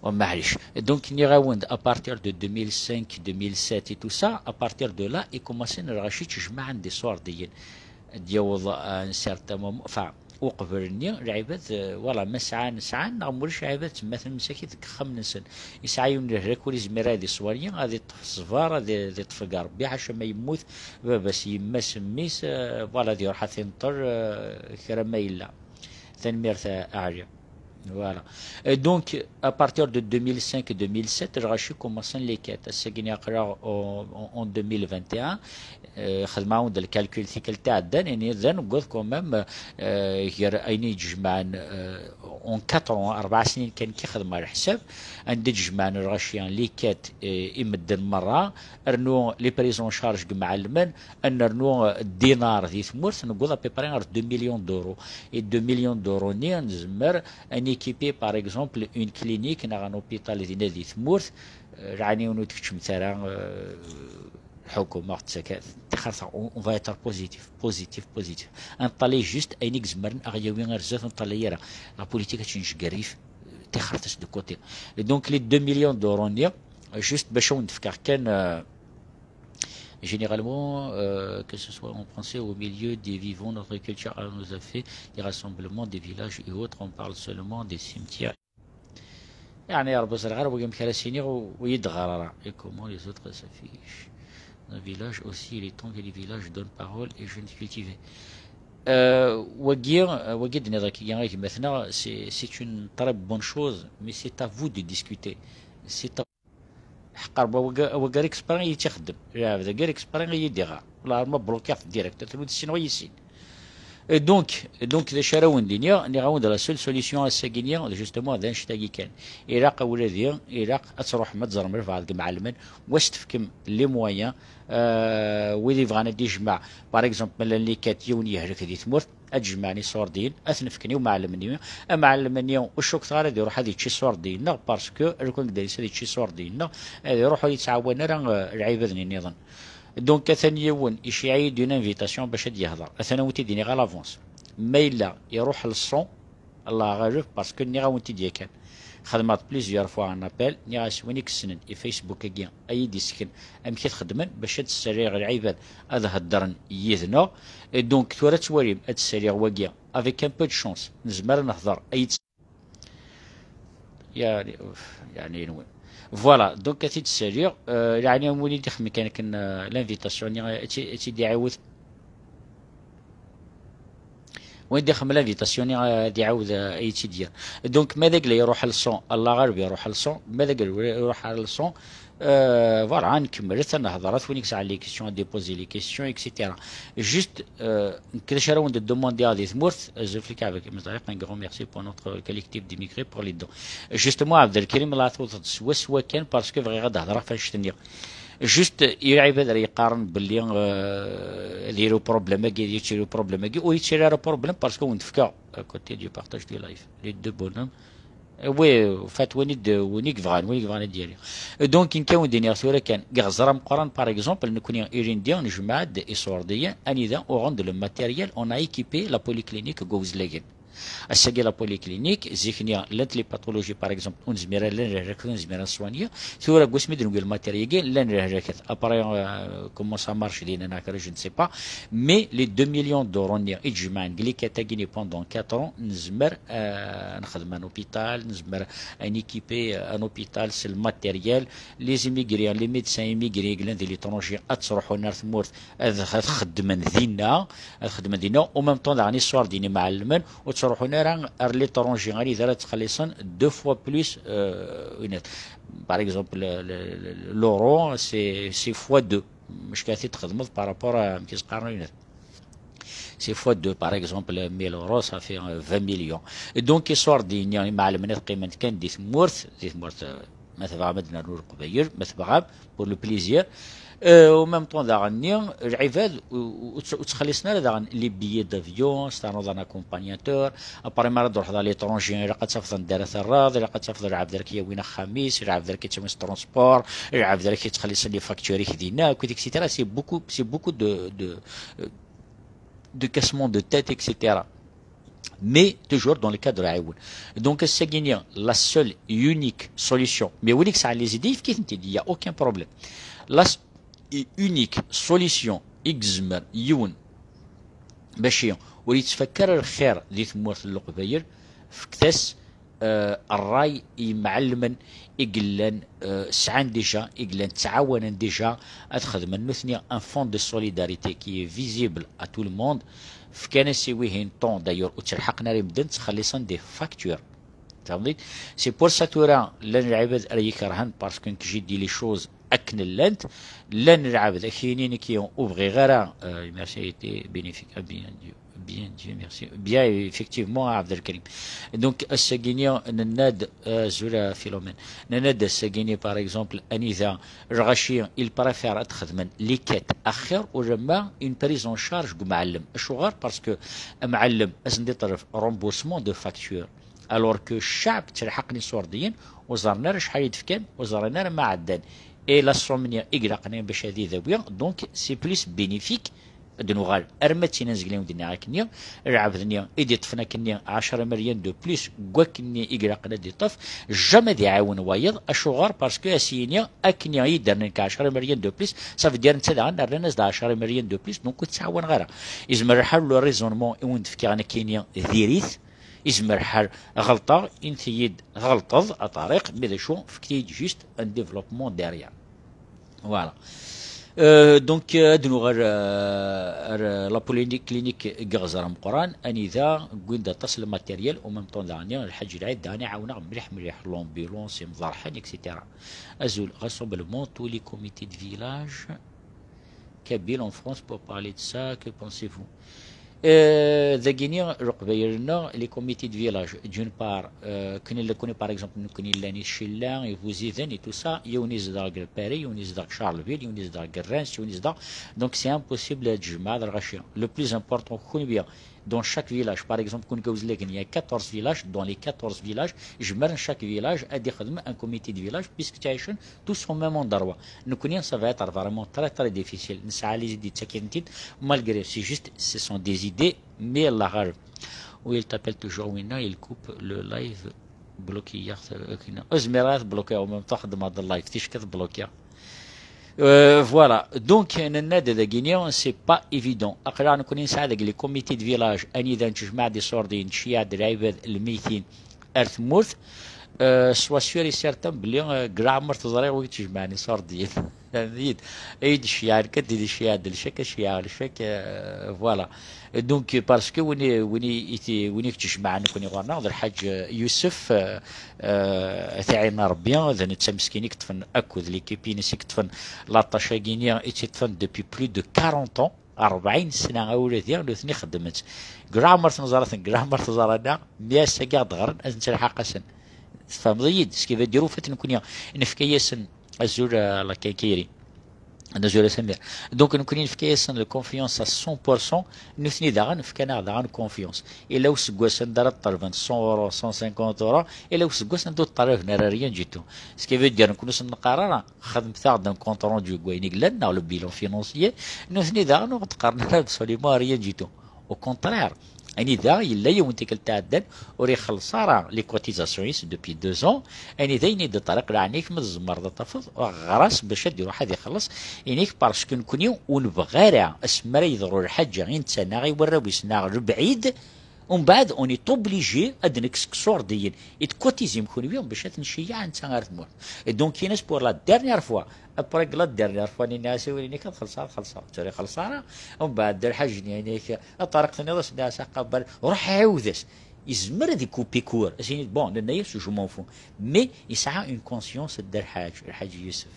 Oh, maɛlic. Donc, nniɣ-awen-d, à partir de deux mille cinq, deux mille sept et tout ça, à partir de là, i commencen lɣaci ttjemmaɛen d iṣurdiyen. Ad d-yaweḍ, euh, un certain moment, enfin, uqbel-nni, lɛibad, euh, voilà, ma sɛan, sɛan, neɣ ma ulac lɛibad, ttemmaten msakit deg yexxamen-nsen. Yesɛa yiwen n lehlak ur izmir ad iṣwali, ad iṭṭef ṣṣber, ad i-, ad iṭṭef deg Rebbi, ḥaca ma yemmut baba-s, yemma-s, mmi-s, euh, voilà, ad iruḥ ad t-inṭel, euh, kra ma yella. Tanemmirt a, a Ɛli. Voilà. Et donc, à partir de deux mille cinq, deux mille sept, lɣaci commencen les quêtes. Ass-agi-ni aql-aɣ en, en, en deux mille vingt et un. Euh, xedmeɣ-awen-d lkalkul tikkelt iɛeddan, imi d aneggaḍ quand même, euh, gar ayen i d-jemɛen, euh, en quatre ans, rebɛa snin kan ki xedmeɣ leḥsab, anda d-jemɛen lɣaci, les quêtes, euh, i medden merra, rnu les prises en charge deg imɛellmen, ad nernu, euh, dinar di tmurt, newweḍ à peu près ar deux millions d'euros. Et deux millions d'euros-nni, nezmer ad néquiper, par exemple, une clinique neɣ un hôpital dinna di tmurt, euh, lɛani ur d-keččmet ara, euh, lḥukuma ɣ-d-ttakat. Tixerta, on, on va être positif, positif, positif. Ad neṭṭalay juste ayen i izemren ad ɣ-yawi ar zdat, ur neṭṭalay ara la politique ad tt-nejgerrif, euh, tixerta-s de côté. Et donc, les deux millions d'euros-nni, juste bac ad wen-d-fkeɣ kan, euh, généralement, euh, que ce soit en français ou au milieu des vivants, notre culture, elle nous a fait des rassemblements, des villages et autres, on parle seulement des cimetières. يعني يا رب زرغار ويمكن سينيغ ويدغر. Et comment les autres s'affichent. Dans le village aussi, il est temps que les villages donnent parole et jeunes cultivés. Euh, wagi, euh, wagi d-nniḍ akka, a gma-tneɣ, c'est, c'est une très bonne chose, mais c'est à vous de discuter. C'est à Ḥqer, wagi, wagi ara exprès i yi-tt-ixeddem. Lɛebd-agi ara exprès i yi-d-iɣer. Wala ma blokiɣ-t direct, atan ur ssineɣ i yi-sin. Et donc, et donc, d acu ara wen-d-iniɣ? Nniɣ-awen-d la seule solution ass-agi-nni, justement, d annect-agi kan. Ilaq a wladi, ilaq ad truḥem ad teẓrem lbeɛḍ deg imɛellmen, wa s-tefkem les moyens, euh, wid ibɣan ad d-ijmeɛ, par exemple, ma llan les quêtes, yiwen yehlek di tmurt, ad jemɛen iṣurdiyen, ad ten-fken i umɛellem-nni. Amɛellem-nni ur cukkeɣ ara ad iruḥ ad yečč iṣurdiyen-nneɣ, parce que lukan dayes ad yečč iṣurdiyen-nneɣ, ad iruḥ ur yettɛawan ara, euh, lɛibad-nni nniḍen. Donc, atan yiwen, iceyyeɛ-iyi-d une invitation bac ad yehder. Atan ad wen-t-id-iniɣ à l'avance. Ma yella iruḥ le son, Allah ɣaleb, parce que nniɣ-awen-t-id yakan. Xedmeɣ-d plusieurs fois un appel, nniɣ-as win i yessnen i Facebook-agi, ad yi-d-yessken amek i t-xedmen bac ad d-ssaliɣ lɛibad ad heddren yid-neɣ. Et donc, tura ad twalim, ad d-ssaliɣ wagi, avec un peu de chance, nezmer ad nehder, ad yi-d-, yeɛni, yeɛni, anwa. Voilà, donc ad t-id-ssaliɣ, euh, yeɛni, win i d-ixedmen kan akken, euh, l'invitation-nni, ad tt-, ad tt-id-iɛiwed. Win d-ixdem l'invitation-nni, euh, ad iɛawed, euh, ad iyi-tt-id-yerr. Donc, ma d agla iruḥ le son, Allah ɣaleb iruḥ le son, ma d agla iruḥ le son, euh, voilà, ad nkemmel, ad nehder, ad win i yesɛan les questions, ad d-iposer les questions, et cetera. Juste, euh, nekk d acu ara wen-d-demandiɣ di tmurt, azul fell-ak avec mes amis, un grand merci pour notre collectif d'immigrés pour les dons. Justement, Abdelkrim, la tewteḍ swaswa kan, parce que bɣiɣ ad d-hedreɣ ɣef annect-nni. Juste, i lɛibad ara yeqqaren belli, euh, ad yili uproblem-agi, ad yettili uproblem-agi, ur yettili ara uproblem parce que wen-d-fkeɣ, à côté du partage du live, les deux bonhommes, Oui, en fait, win i d-, win i yebɣan, win i yebɣan ad d-yali. Donc, nekk ad wen-d-iniɣ tura kan, deg Ɣzeṛ Ameqqran, par exemple, nekni ilindi nejmeɛ-d iṣurdiyen anida uɣen-d le matériel, on a équipé la polyclinique deg Wezlagen. Ass-agi la polyclinique, zik-nni llant les pathologies, par exemple, ur nezmir ara, llan lehlak ur nezmir ad soigner. Tura deg wasmi d-newwi le matériel-agi, llan lehlak. Après, euh, comment ça marche dinna, je ne sais pas. Mais les deux millions d'euros-nni i d-jemɛen deg les quatre-vingts pendant quatre ans, nezmer, euh, ad nexdem un hôpital, nezmer ad néquiper, euh, un hôpital, c'est le matériel. Les immigrés, les médecins immigrés i yellan di l'étranger, ad ttruḥun ar tmurt, ad, ad xeddmen dinna, ad xeddmen dinna, au même temps daɣen iṣurdiyen imɛellmen, ur ttruḥun ara ar l'étranger, anida ara ttxelliṣen deux fois plus, euh, une. Par exemple, le, le, le, l'euro, c'est, c'est fois deux. Mec, qu'est-ce que tu par rapport à, qu'est-ce que c'est fois deux, par exemple, mille euros, ça fait, euh, vingt millions. Et donc, iṣurdiyen imɛellmen ad qqimen kan di tmurt, di tmurt, euh, ma tebɣam ad nernu Leqbayel, ma tebɣam, pour le plaisir. Euh, au même temps, daɣen-nni, lɛibad, ur, ur, ur ttxelliṣen ara daɣen les billets d'avion, c'est un accompagnateur. Après, mi ara d-truḥeḍ à l'étranger, ilaq ad tafeḍ anda ara terreḍ, ilaq ad tafeḍ lɛebd ara k-yawin axxam-is, lɛebd ara k-yettawin s transport, lɛebd ara k-yettxelliṣen les factures-ik dinna, akk, et cetera. C'est beaucoup, c'est beaucoup de, de, euh, de cassement de tête, et cetera. Mais toujours dans le cadre aɛiwen. Donc, ass-agi-nni, la seule et unique solution. Mais win i yesɛan les idées, yefk-itent-id, il y a aucun problème. La s-, et unique solution i yezmer yiwen bac ur yettfakka ara lxir di tmurt n Leqbayel, fket-as, euh, ṛṛay i yimɛellmen i yellan, euh, sɛan déjà, i yellan ttɛawanen déjà ad xedmen nutni un fonds de solidarité qui est visible à tout le monde. Fkan-as i wihin temps, d'ailleurs, ur ttelḥaqen ara i medden, ttxelliṣen des factures. Tfehmeḍ-iyi? C'est pour ça tura llan lɛibad ara yi-kerhen, parce que nekk je dis les choses akken llant. Llan lɛebd ak-yinin nekki ur bɣiɣ ara, euh, merci, a été bénéfique, ah, bien Dieu, bien Dieu, merci, bien, effectivement, Abdelkrim. Donc, ass-agi-nni, nenna-d, euh, azul a Philomène. Nenna-d ass-agi-nni, par exemple, anida lɣaci, ils préfèrent ad xedmen les quêtes axir ulamma une prise en charge deg umɛellem. Acuɣer? Parce que amɛellem, ad sen-d-iṭleb remboursement de facture. Alors que ccaɛb ttelḥaqen iṣurdiyen, ur ẓerren ara acḥal i d-fkan, ur ẓerren ara ma ɛeddan. Et la somme-nni i ilaqen bac ad idawi, donc c'est plus bénéfique. Ad nuɣal arma d tin azegli i wen-d-nniɣ akkenni, lɛebd-nni i d-iṭṭfen akkenni ɛecra millions de plus n wakkenni i ilaqen ad d-iṭṭef, jamais ad iɛawen wayeḍ. Acuɣer? Parce que a s-yini akkenni i yi-d-rnan ka ɛecra millions de plus, ça veut dire netta daɣen rnan-as-d ɛecra millions de plus, donc ur t-ttɛawaneɣ ara. Yezmer lḥal le raisonnement i wen-d-fkiɣ nekkini diri-t, yezmer lḥal ɣelṭeɣ, init-iyi-d tɣelṭeḍ a Ṭariq, mais d acu, fket-iyi-d juste un développement derrière. Voilà. Euh, donc, euh, ad nuɣal, euh, ar, euh, la polyclinique deg Ɣzeṛ Ameqqran, anida wwin-d aṭas le matériel, au même temps daɣen, Lḥaǧ Lɛid daɣen iɛawen-aɣ mliḥ mliḥ, l'ambulance, imḍerḥen, et cetera. Azul, rassemblement, tous les comités de village kabyles en France pour parler de ça, que pensez-vous? Euh, dagini, Leqbayel-nneɣ, les comités de village, d'une part, euh, kunni, kunni, par exemple, nekkni llan i Cilla, i Buziden, et tout ça, yiwen izdeɣ deg Paris, yiwen izdeɣ deg Charleville, yiwen izdeɣ deg Reims, yiwen izdeɣ, donc c'est impossible ad tjemɛeḍ lɣaci. Le plus important, kunwi, dans chaque village, par exemple, kunwi deg Wezlagen, il y a quatorze villages, dans les quatorze villages, jemɛen chaque village ad ixdem un comité de village, puisque ttɛicen tous au même endroit. Nekkni, ça va être vraiment très, très difficile. Nesɛa les idées d-ttaken-t-id, malgré, c'est juste, ce sont des idées, mais Allah ɣaleb. Oui, il t'appelle toujours, winna, il coupe le live, bloqué hier, euh, ok, non. Ur zmireɣ ad bloqué, en même temps, xeddmeɣ-d live, ticki ad bloqué. Euh, voilà. Donc, nenna-d dagini, c'est pas évident. Aql-aɣ nekkni nesɛa deg les comités de village, anida nettjemɛeḍ iṣurdiyen, nettceyyeɛ-d lɛibad lmeytin ar tmurt. Euh, sois sûr et certain belli, euh, deg leɛmer teẓriḍ wi yettjemɛen iṣurdiyen. Fehmem-iyi-d? Ay d-ceyyeɛen kan, d-ceyyeɛen-d lcak, ad ceyyeɛen lcak, euh, voilà. Donc, parce que win i, win i, i t-, win i yettjemɛen nekkni ɣur-neɣ, d Lḥaǧ, euh, Yusef, euh, euh, ad t-iɛin Rebbi, d netta meskin i yeṭṭfen akk d l'équipe-ines i yeṭṭfen la tâche-agi-ni, i tt-iṭṭfen depuis plus de quarante ans, rebɛin sna a wladi, nutni xeddmen-tt. Deg leɛmer ten-ẓra-ten, deg leɛmer teẓra-neɣ, mi ass-agi ad ɣren, ad nettelḥaq-asen. Tfehmeḍ-iyi-d? Ce qui veut dire, au fait, nekkni nefka-yasen azul, euh, la quincaillerie. Azul a Samir. Donc, nekkni nefka-yasen la confiance à cent pour cent, nutni daɣen fkan-aɣ daɣen confiance. Ila useggas anda ara ṭṭalben cent euros, cent cinquante euros, ila useggas anda ur ṭṭalaben ara rien du tout. Ce qui veut dire, nekkni ur sen-neqqar ara, xedmet-aɣ-d un compte rendu n wayen i yellan, neɣ le bilan financier, nutni daɣen ur ɣ-d-qqaren ara absolument rien du tout. Au contraire, anida yella yiwen tikkelt iɛeddan ur ixelleṣ ara les cotisations-is depuis deux ans, anida yenna-d Ṭariq, leɛnaya-k ma tzemreḍ ad tafeḍ, ɣer-as bac ad iruḥ ad ixelleṣ, ini-k parce que nekkni ur nebɣi ara asmi ara yeḍru lḥaǧa i netta neɣ i warraw-is neɣ lebɛid, umbeɛd on est obligé ad nekkes iqurdiyen i tkotizim kunwi bac ad ten-nceyyeɛ netta ar tmurt. Et donc, ini-as pour la dernière fois, après la dernière fois, nini-as i win-nni ad xellṣeɣ, ad xellṣeɣ, ur ixelleṣ ara. Umbeɛd, Dda Lḥaǧ-nni, ini-ak, a Ṭariq, tenniḍ-as, nniɣ-as, aqabal, ruḥ ɛiwed-as. Yezmer ad ikupi court, ad s-yini, bon, nenna-yas, je m'en fous. Mais yesɛa une conscience Dda Lḥaǧ, Lḥaǧ Yusef.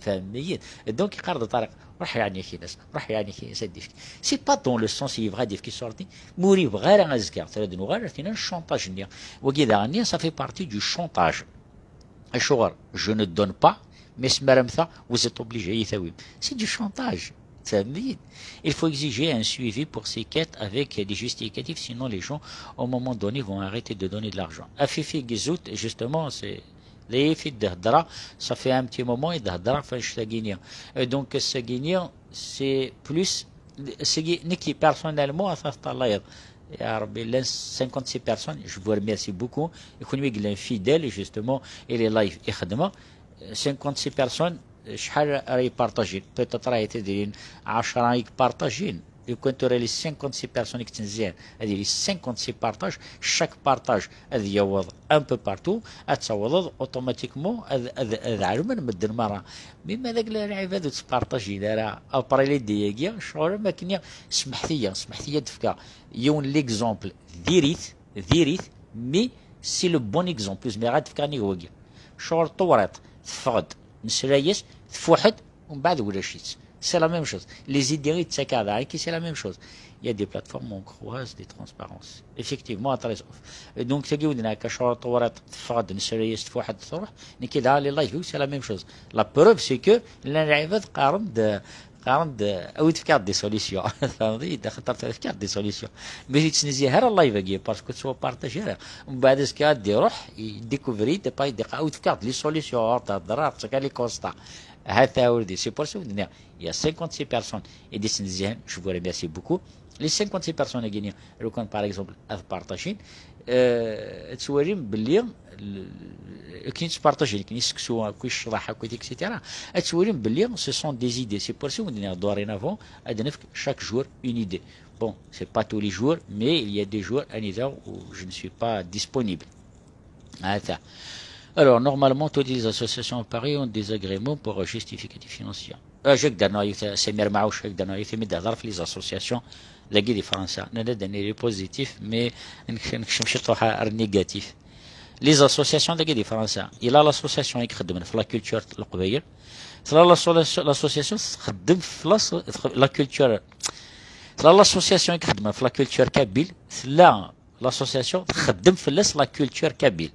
Tfehmem-iyi? Donc, yeqqar-d Ṭariq, ruḥ yeɛni-k-in-as, ruḥ yeɛni-k-in-as ad d-ifk. C'est pas dans le sens yebɣa ad ifk iṣurdi, ma ur yebɣi ara azekka, tura ad nuɣal ar tina n chantage-nni. Wagi daɣen-nni, ça fait partie du chantage. Acuɣer? Je ne donne pas, mais asmi ara mmteɣ, vous êtes obligé ad yi-tawim. C'est du chantage. Tfehmem-iyi? Il faut exiger un suivi pour ces quêtes avec des justificatifs, sinon les gens, au moment donné, vont arrêter de donner de l'argent. Afifi Gizout, justement, c'est, d ayagi i d-hedreɣ, ça fait un petit moment i d-hedreɣ ɣef annect-agi-nni. Et donc, ass-agi-nni, c'est plus, c'est, nekki, personnellement, ata teṭṭalayeḍ. Ya Rebbi, llan cinquante-six personnes, je vous remercie beaucoup. Et kunwi i yellan fidèles, justement, i les lives i xeddmeɣ. Cinquante-six personnes, acḥal ara yepartajin? Peut-être ara yetidilin ɛecra i yepartajin. Lukan tura les cinquante-six personnes i yettnezzihen, ad yili cinquante-six partages, chaque partage ad yaweḍ un peu partout, ad tawḍeḍ automatiquement, ad, ad, ad ɛelmen medden merra. Mi ma d agla lɛibad ur ttpartajin ara, après l'idée-agi, ccɣel am akken, smeḥt-iyi, smeḥt-iyi ad d-fkeɣ yiwen l'exemple, diri-t, diri-t, mais c'est le bon exemple, ur zmireɣ ad d-fkeɣ nnig wagi. Ccɣel tewriḍ, teffeɣ-d, nesla-yas, tfuḥ-d, umbeɛd ulac-itt. C'est la même chose. Les idées i d-ttakeɣ daɣen, c'est la même chose. Il y a des plateformes où on croise des transparences. Effectivement, très off. Donc, tagi ur d-nɛekka ccɣel tewriḍ, teffeɣ-d, nesla-yas, tfuḥ-d, truḥ. Nekki daɣen, les lives, c'est la même chose. La preuve, c'est que llan lɛibad qqaren-d, qqaren-d, awi-d fkiɣ-d des solutions. Tfehmeḍ-iyi-d, axaṭer tura fkiɣ-d des solutions. Mais ur yettnezzihe ara live-agi, parce que ur tettwapartaje ara. Mbeɛd azekka ad d-iruḥ, yedécouvrir-d, après ad d-iqqar, awi-d fkiɣ-d les solutions, ur thedder ara, tettak les constats. Ha-t-a ur d-, c'est pour ça ur d-nniɣ, il y a cinquante-six personnes i d-yettnezzihen, je vous remercie beaucoup. Les cinquante-six personnes-agi-nni, lukan, par exemple, ad partajin, euh, ad twalim belli, l-, akken i ttpartajin, akken i seksu, akk i ccḍeḥ, akk, et cetera. Ad twalim belli ce sont des idées. C'est pour ça ur d-nniɣ dorénavant, ad nefk chaque jour une idée. Bon, c'est pas tous les jours, mais il y a des jours, anida, où je ne suis pas disponible. Ha-t-a. Alors, normalement, toutes les associations à Paris ont des agréments pour justificatif financier. Ah, j'ai donné, Samir Maouch, j'ai donné, il fait des les associations, dagi di Fransa. Nana donné les positifs, mais nekcem ciṭuḥ ar négatif. Les associations dagi di Fransa. Il a l'association i ixeddmen f la culture leqbayel. Tella l'asso-, l'association txeddem f la, la culture. Tella l'association i ixeddmen f la culture kabyle. Tella l'association txeddem fell-as la culture kabyle.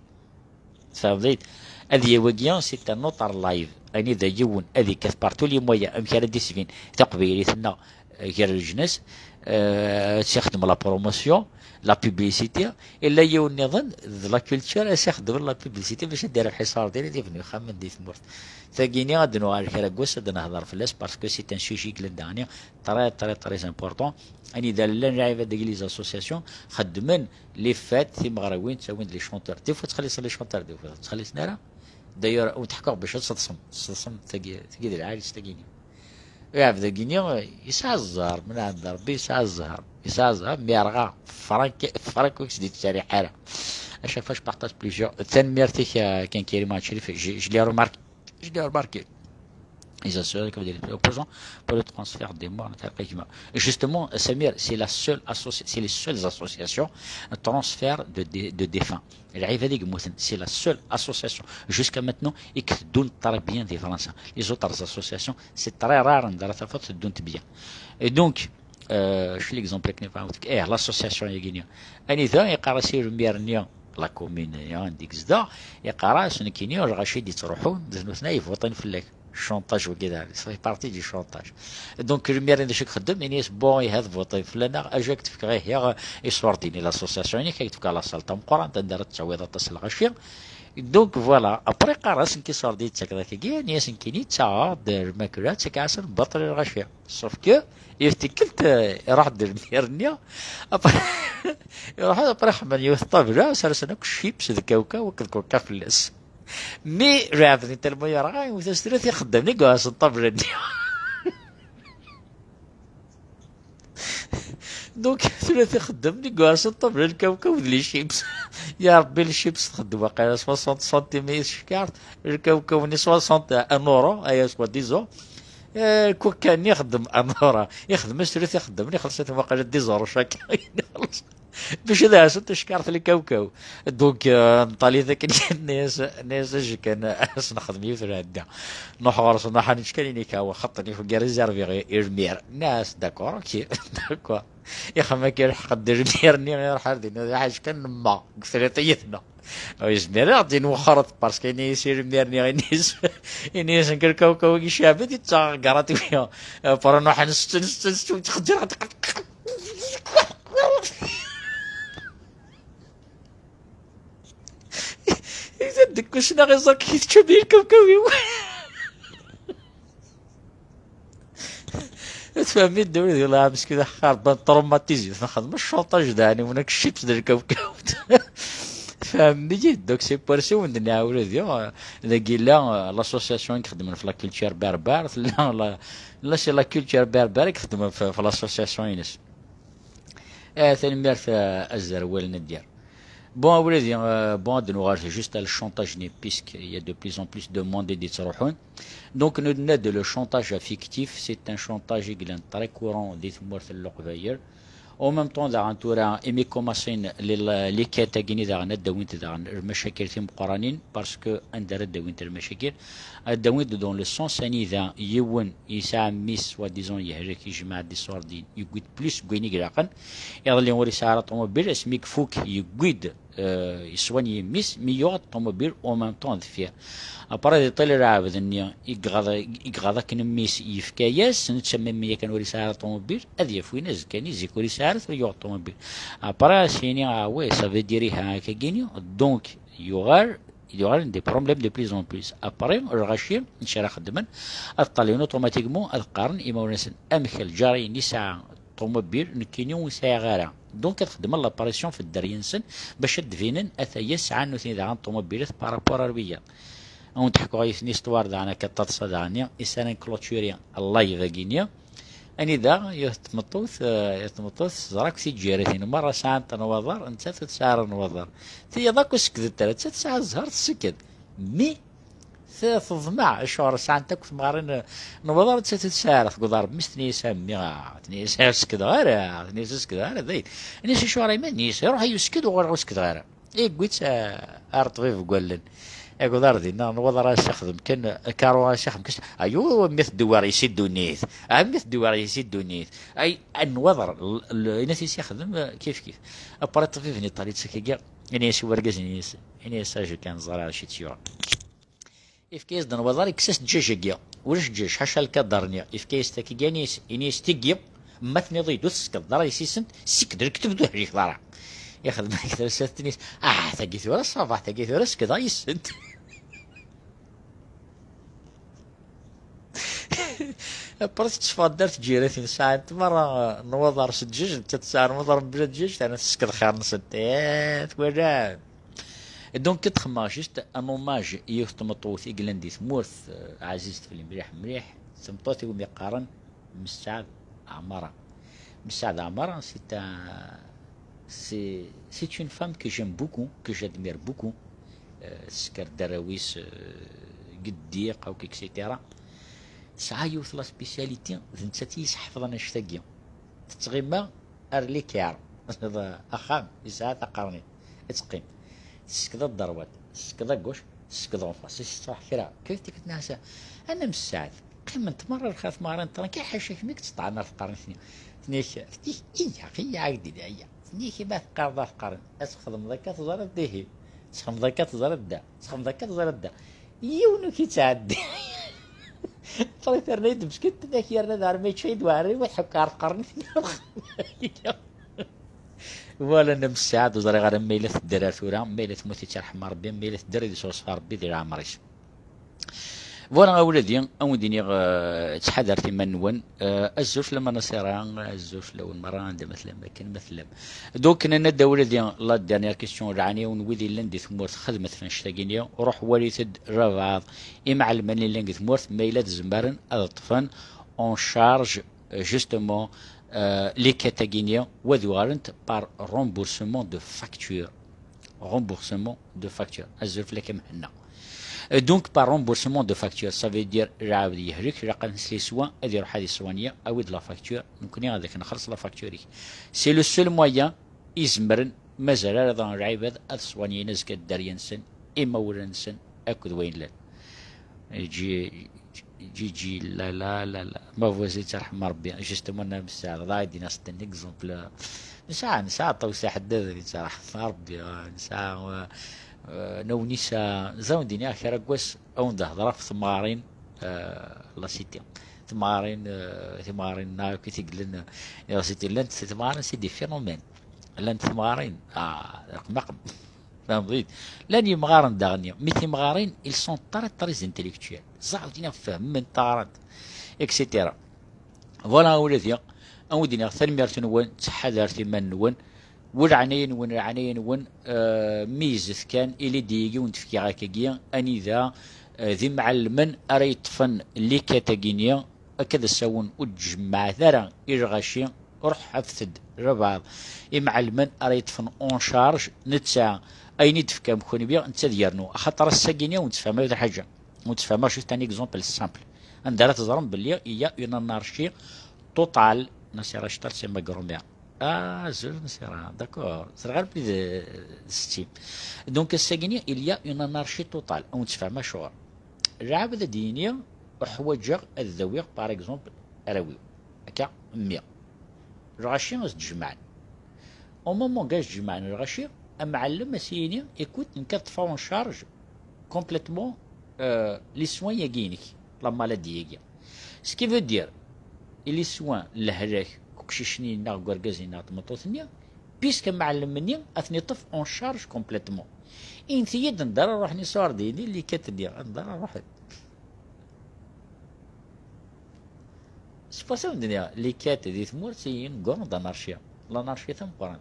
Tfehmeḍ-iyi-d? Ad yawi wagi, c'est un autre live. Anida yiwen ad yekkat par tous les moyens amek ara d-isbin taqbaylit-nneɣ, eh, gar leǧnas, eh, ad s-ixdem la promotion, la publicité, illa yiwen nniḍen d la culture ad s-ixdem la publicité bac ad d-irbeḥ iṣurdiyen ad yebnu ixxamen di tmurt. Tagini ad d-nuɣal kra n wass ad d-nehder fell-as, parce que c'est un sujet i yellan daɣen très, très, très important. Anida llan lɛibad deg les associations, xeddmen les fêtes, timeɣriwin, ttawin-d les chanteurs. Des fois ttxelliṣen les chanteurs, des fois ttxelliṣen ara. D'ailleurs, ur d-ḥkuɣ bac ad teḍsem, teḍsem tagi, tagi d lɛali s tagini. Iɛebd dagini, yesɛa zzher, min ɛend Rebbi yesɛa zzher. Yesɛa zzher, mi yerɣa, frank, frank ur k-s-d-yettserriḥ ara. À chaque fois, je partage plusieurs. Tanemmirt-ik, euh, Ken Kerim Achrif, je, je l'ai remarqué. Je l'ai remarqué. Les associations, comme des opposants pour le transfert des morts. Justement, Samir, c'est la seule associ-, c'est les seules associations de transfert de, de, de défunts. Lɛibad i yemmuten, c'est la seule association jusqu'à maintenant i iteddun très bien di Fransa. Les autres associations, c'est très rare anda ara tafeḍ teddunt bien. Et donc, euh, je l'exemple akken i bɣiɣ ad k-, eh, l'association-agi-nni. Anida yeqqar-as i lmir-nni, la commune-nni anda i yezdeɣ, yeqqar-as, nekkini ur ɣac i d-yettruḥun, d nutni ay yebṭin fell-ak. Chantage wagi d ça fait partie du chantage. Donc le maire d acu i ixeddem, ini-as bon, ihi ad voter fell-aneɣ, acu ad k-d-fkeɣ, ihi iṣurdiyen, l'association-inek ad k-d-fkeɣ la salle tameqqrant anda ara d-tawiḍ aṭas n lɣaci. Donc voilà, après qqar-as nekk iṣurdiyen ttakeɣ-d akkagi, ini-as nekkini ttaɣeɣ-d lmakla, ttakeɣ-asen baṭel i lɣaci. Sauf que yif tikkelt, euh, iruḥ-d lmir-nni, après iruḥ-d, après ḥemmlen yiwet ṭṭabla, sersen akk chips d kawkaw akked coca fell-as. Mi lɛebd n talma yerɣa, iwet-as tura tixeddam i iɛersen ṭṭabla-nni. Donc tura tixeddam i iɛersen ṭṭabla n kawkaw d les chips. Ya Rebbi, les chips txeddem waqila soixante centimes i tcekkart, lkawkaw-nni soixante, un euro, aya soi-disant. Eh, coca-nni ixeddem un euro. Ixdem-as tura tixeddam, ixelleṣ-iten waqila dix euros chacun. Bac ad ɛassen tacekkart n lkawkaw. Donc, euh, Nṭali d akken yenna-yas, yenna-yas acu kan, as nexdem yiwet lɛedda. Nuḥ ɣur-sen, nuḥ ad nečč kan, ini-k awa xaṭṭen, il faut que réserviɣ i, i lmir. Nna-as d'accord, ok, d'accord. Ixem akka, ilḥeq-d lmir-nni, iruḥ ar din, d ḥaǧ kan nemma deg tliṭ-nni. Ur yezmir ad ɣ-d-inwexxer, parce que ini-as i lmir-nni, ini-as, ini-as nekk lkawkaw-agi ceɛbet, yettaɣ gratuit. Après nuḥ nsetten, nsetten, nsetten, ttxeǧǧer. Deg usnaɣ iẓer-k tečča-d lkawkaw-iw. Tfehmem-d, ur d illah meskin, xerban traumatisé, nxeddem chantage d ɛni, win ak chips d lkawkaw. Tfehmem-iyi-d, donc c'est pour ça wen-d-nɛawed, dagi la, euh, l'association i ixeddmen f la culture berbère, tella la, la, c'est la culture berbère i ixeddmen f, f l'association-ines. Eh, tanemmirt, eh, azerwal n dir. Bon, a wladi, eh, bon, ad nuɣal juste à le chantage-nni, puisqu'il y a de plus en plus de monde i d-yettruḥun. Donc, nenna-d le chantage fictif, c'est un chantage i yellan très courant di tmurt n Leqbayel. En même temps, daɣen tura, imi commencin les, les quêtes-agi-nni daɣen ad d-awint daɣen lmacakil timeqqranin, parce que anda ara d-awint lmacakil, ad d-awint dans le sens anida yiwen yesɛa mmi-s, soi-disant, yehlek, yejmeɛ-d iṣurdiyen, yewwi-d plus n wayen i ilaqen. Iḍelli ur yesɛi ara ṭumubil, asmi yefuk yewwi-d, euh, yeswan yemmi-s, mi yuɣ ṭumubil en même temps deffir. Après di ṭṭil lɛebd-nni, i iɣaḍ, i iɣaḍ akken mmi-s yefka-yas, netta ma mmi yakan ur yesɛi ara ṭumubil, ad yaf win azekka-nni zik ur yesɛi ara, tura yuɣ ṭumubil. Après as-yini, ah ouais, ça veut dire iha akka-gini, donc yuɣal, yuɣal des problèmes de plus en plus. Après, lɣaci, nec ara xeddmen, ad ṭṭalin automatiquement, ad qqaren imawlan-nsen, amek lǧar-in yesɛa ṭumubil, nekkini ur sɛiɣ ara. Donc, ad xedmen la pression f dderya-nsen, bac ad d-binen, ataya sɛan nutni daɣen ṭumubilat par rapport ar wiyaḍ. Ad wen-d-ḥkuɣ yiwet n histoire daɣen, akka taḍsa daɣen, i s ara nclôturer live-agi-nni. Anida, yiwet n tmeṭṭut, eh, yiwet n tmeṭṭut, teẓra akk tiǧiratin merra sɛant nnwaḍer, nettat ur tesɛi ara nnwaḍer. Tiyaḍ akk ur sekkdent ara, nettat tesɛa zzher, tessekd. Mi t-, teḍmeɛ, acuɣer sɛant akk temɣarin nnwaḍer, nettat ur tesɛi ara, tewweḍ ɣer mmi-s, tenna-yas a mmi, ah, tenna-yas ur sekkdeɣ ara, tenna-yas ur sekkdeɣ ara, dayen. Tenna-yas acuɣer a yemma, tenna-yas iruḥ-iyi usekked, uɣaleɣ ur sekkdeɣ ara. Iwwi-tt, eh, ar ṭṭbib n wallen. Aguḍar dinna, nnwaḍer ara s-ixdem kan, karu ara s-ixdem kan, ayu, mi tedduwar yis i ddunit. Ah, mi tedduwar yis i ddunit. Ay, nnwaḍer, l-, l-, inat i s-ixdem, eh, kif kif. Après ṭṭbib n Iṭali ttakagi, ini-as i wergaz-nni-s, ini-as aju kan ẓriɣ acu i tt-yuɣen. Ifka-yas-d nnwaḍer, ikkes-as ddjaj-agi. Ulac ddjaj, ḥaca lkader-nni. Ifka-yas takagi, ini-as, ini-as tigi, ma tniḍ-iyi-d ur tessekdeḍ ara yis-sent, ssekd lekdeb d uhlek ḍara. Ixdem ak tawsaft-nni, ah, tagi tura ṣṣabaḥ, tagi tura sekdeɣ yis-sent. Après tetteffeɣ-d ar tǧiratin, sɛant merra nnwaḍer s ddjaj, nettat tesɛa nnwaḍer mebla ddjaj, terna tessekd xir-nsent. Eh, twalam. Donc, ad xemmeɣ juste un hommage i yiwet tmeṭṭut i yellan di tmurt, euh, ɛzizet fell-i mliḥ mliḥ, d tmeṭṭut iwumi qqaren Messaɛd Ɛmara. Messaɛd Ɛmara, c'est un, c'est, c'est une femme que j'aime beaucoup, que j'admire beaucoup. Euh, tessker-d arraw-is, euh, deg ddiq, akk, et cetera. Tesɛa yiwet la spécialité, d nettat i yesḥefḍen annect-agi. Tettɣima ar l'équerre. Axxam yesɛa taqernit, ad teqqim. Tessekdeḍ droite, tessekdeḍ gauche, tessekdeḍ en face. Teṣṣeḥ kra. Kif tikkelt nɛasa, ana Messaɛd, qqiment merra lxir tmeɣrin tranquille, ḥaca kemm i yettṭṭɛan ar tqernit-nni. Tenna-k, tenna-k, iyya, iyya, ɛegg-d, iyya. Tenna-k, ma teqqareḍ ar tqernit, ad txedmeḍ akka teẓriḍ dihin. Txedmeḍ akka teẓriḍ da. Txedmeḍ akka teẓriḍ da. Yiwen ur k-yettɛeddi. Ṭrif yerna-yi-d meskint, dak yerna d armi yečča-yi-d uɛerri, wa tḥekker tqerrnit. Voilà, nna Messaɛd, ur ẓriɣ ara ma yella tedder ar tura, ma yella temmut, yettarḥem Rebbi, ma yella tedder, ad yesɣezfer Rebbi di leɛmer-is. Voilà, a wladi, a wen-d-iniɣ, eh, ttḥadaret iman-nwen. Eh, azul fell-am a Nasira, azul fell-awen merra, anda ma tellam, akken ma tellam. Donc, nenna-d, a wladi, la dernière question, lɛani-wen wid yellan di tmurt, xedmet annect-agi-nni, ruḥ walit-d rabaɛḍ imɛellmen yellan di tmurt, ma yella tzemren ad ṭṭfen en charge, eh, justement, eh, les quêtes-agi-nni, wa ad uɣalent par remboursement de facture. Remboursement de facture. Azul fell-ak a Mhenna. Euh, donc, par remboursement de facture, ça veut dire, lɛebd yehlek, ilaq ad nesli swa, ad iruḥ ad iṣwani, awi-d la facture, nekkni ad ak-nxelleṣ la facture-ik. C'est le seul moyen izemren, mazal ara daɣen lɛibad ad ṣwanyin azekka dderya-nsen, imawlan-nsen, akked wayen llan. Ǧi-, Ǧiǧi, la, la, la, la. Ma vous êtes, رحم ربي. Justement, أنا مساعد. الله يدينا، c'est un exemple. نسعى، نسعى طوسي حداد، نسعى رحمة ربي، آه، نسعى، آه، آه، نونسا، زاون ديني، آخر أقوس، أو نده ظرف ثمارين، آه، لا سيتي. ثمارين، آه، ثمارين، نا، كي تقلن، يا سيتي، لن ثمارين، c'est des phénomènes. Llant temɣarin, ah, rqem rqem. Tfehmeḍ-iyi-d? Llan yemɣaren daɣen, mais timɣarin, ils sont très, très intellectuels. Ẓer, ur ttiniɣ fehment, ɣrant, et cetera. Voilà, a wladi, a wen-d-iniɣ tanemmirt-nwen, ttḥadaret iman-nwen, u leɛnaya-nwen, leɛnaya-nwen, euh, meyyzet kan, ili-d yagi wen-d-fkiɣ akkagi, anida, euh, d imɛellmen ara yeṭṭfen les quêtes-agi-nni, akka d asawen ur d-tjemmeɛt ara i lɣaci, ruḥ afet-d rabaɛḍ imɛellmen ara yeṭṭfen en charge netta, ayen i d-tefkam kenwi, netta ad yernu, axaṭer ass-agi-nni ur nettfeham ara lḥaǧa. Ur nettfeham ara, juste un exemple simple. Anda ara teẓrem belli il y a une anarchie totale. Nasira Ctal, c'est ma grand-mère. Ah, azul Nasira, d'accord. Ẓriɣ armi d, d setti. Donc, ass-agi-nni, il y a une anarchie totale. Ur nettfeham acuɣer. Lɛebd ad d-yini, ḥwaǧeɣ ad d-awiɣ, par exemple, arraw-iw. Akka, mmi. Lɣaci ad s-d-jemɛen. Au moment gaz jemɛen lɣaci, amɛellem a s-yini, écoute, nekk ad ṭṭfeɣ en charge complètement, euh, les soins-agi-inek, la maladie-agi. Ce qui veut dire, les soins, lehlak, uqcic-nni neɣ urgaz-nni neɣ tmeṭṭut-nni, puisque amɛellem-nni ad ten-iṭṭef en charge complètement. Init-iyi-d anda ara ruḥen iṣurdiyen-nni, les quêtes-nni, anda ara ruḥen. C'est pour ça i wen-d-nniɣ, les quêtes di tmurt, c'est une grande anarchie. L'anarchie tameqqrant.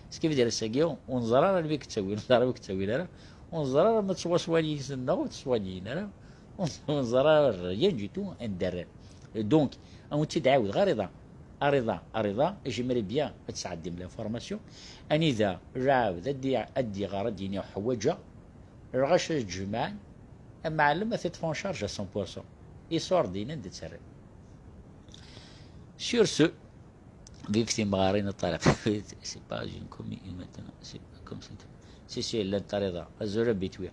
Ce qui veut dire, ass-agi, ur neẓri ara anwa i yettawin, ur neẓri anwa i yettawin ara, ur neẓri ara ma ttwaswanyin-sen neɣ ur ttwanyin ara, ur neẓri ara rien du tout anda rran. Donc, a wen-tt-id-ɛiwdeɣ, ariḍa, ariḍa, ariḍa, j'aimerais bien ad tesɛeddim l'information, anida lɛebd ad d-, ad d-iɣer, ad d-yini ḥwaǧeɣ, lɣaci ad jemɛen, amɛellem ad t-iṭṭef en charge à cent pour cent. Iṣurdiyen anda tterran. Sur ce, vive timɣarin a Ṭariq. C'est pas une commune maintenant, c'est pas comme ça. Si, si, llant tariḍa. Azul a Bitwi.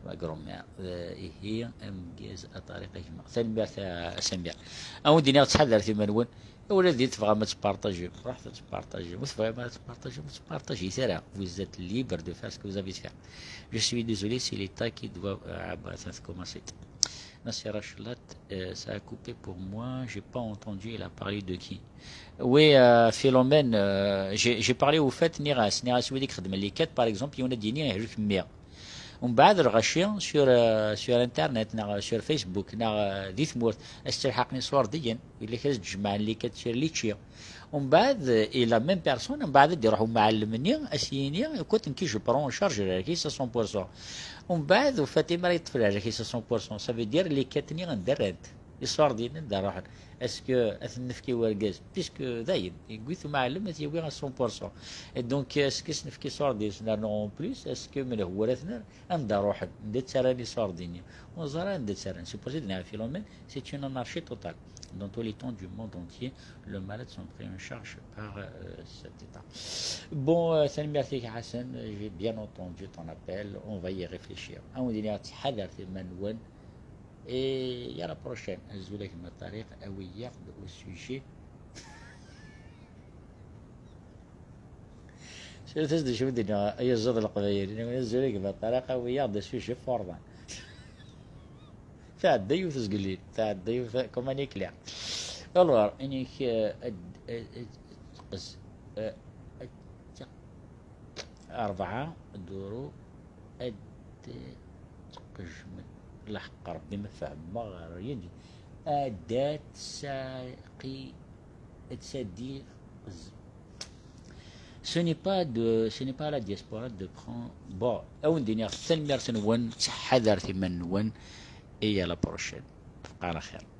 Ma grand-mère. Euh, ihi, ameggaz a Ṭariq a gma. Tanemmirt a Samir. A wen-d-iniɣ ttḥadaret iman-nwen. Ula d tebɣam ad tpartajim, ruḥet ad tpartajim. Ur tebɣam ara ad tpartajim, ur tpartajit ara. Vous êtes libre de faire ce que vous avez à faire. Je suis désolé, c'est l'État qui doit, euh, ah, bah, ça commence. Nasira Clat, euh, ça a coupé pour moi, j'ai pas entendu, il a parlé de qui? Oui, euh, Philomène, euh, j'ai, j'ai parlé au fait, nniɣ-as, nniɣ-as wid i ixedmen les quêtes, par exemple, yiwen ad d-yini, eh, je suis mère. Umbeɛd lɣaci sur, euh, sur internet, neɣ sur Facebook, neɣ, euh, di tmurt, ad s-ttelḥaqen iṣurdiyen, yella kra s-d-jemɛen les quêtes sur les quêtes. Umbeɛd, euh, et la même personne, umbeɛd ad d-iruḥ umɛellem-nni, ad s-yini, écoute, nekki je prends en charge lehlak-is à cent pour cent. Umbeɛd, ufat imi ara yeṭṭef lehlak-is à cent pour cent, ça veut dire les quêtes-nni anda rrant, iṣurdiyen anda ruḥen. Est-ce que ad ten-nefk i urgaz? Puisque dayen, yewwi-t umɛellem ad t-yawi à cent pour cent. Et donc, est-ce que s-nefk iṣurdiyen, nernu en plus, est-ce que menhu ara ten-nerr? Anda ruḥen? Anda ttarran iṣurdiyen-nni? Ur neẓri ara anda ttarran. C'est pour ça d-nniɣ Philomène, c'est une anarchie totale. Dans tous les temps du monde entier, les malades sont pris en charge par, euh, cet État. Bon, euh, tanemmirt-ik, Hassan, j'ai bien entendu ton appel, on va y réfléchir. A wen-d-iniɣ ttḥadaret iman-nwen, et à la prochaine. Azul a gma Ṭariq, awi-yaɣ-d au sujet. Sɛiɣ tasdawit d-nniɣ, ay aẓad n Leqbayel, azul a gma Ṭariq, awi-yaɣ-d asujet furḍan. Tɛedda yiwet zgelli, tɛedda yiwet comme un éclair. Alors, inek, euh, ad, ad, ad teqqez, euh, ad teq-, rebɛa, duru, ad teqjem. Leḥq Rebbi ma fehmeɣ, ad tsaqi, ad tsadi. Ce n'est pas de, ce n'est pas la diaspora de prendre. Bon, ad wen-d-iniɣ tanemmirt-nwen, ttḥadaret iman-nwen, et à la prochaine. Tebqa la xir.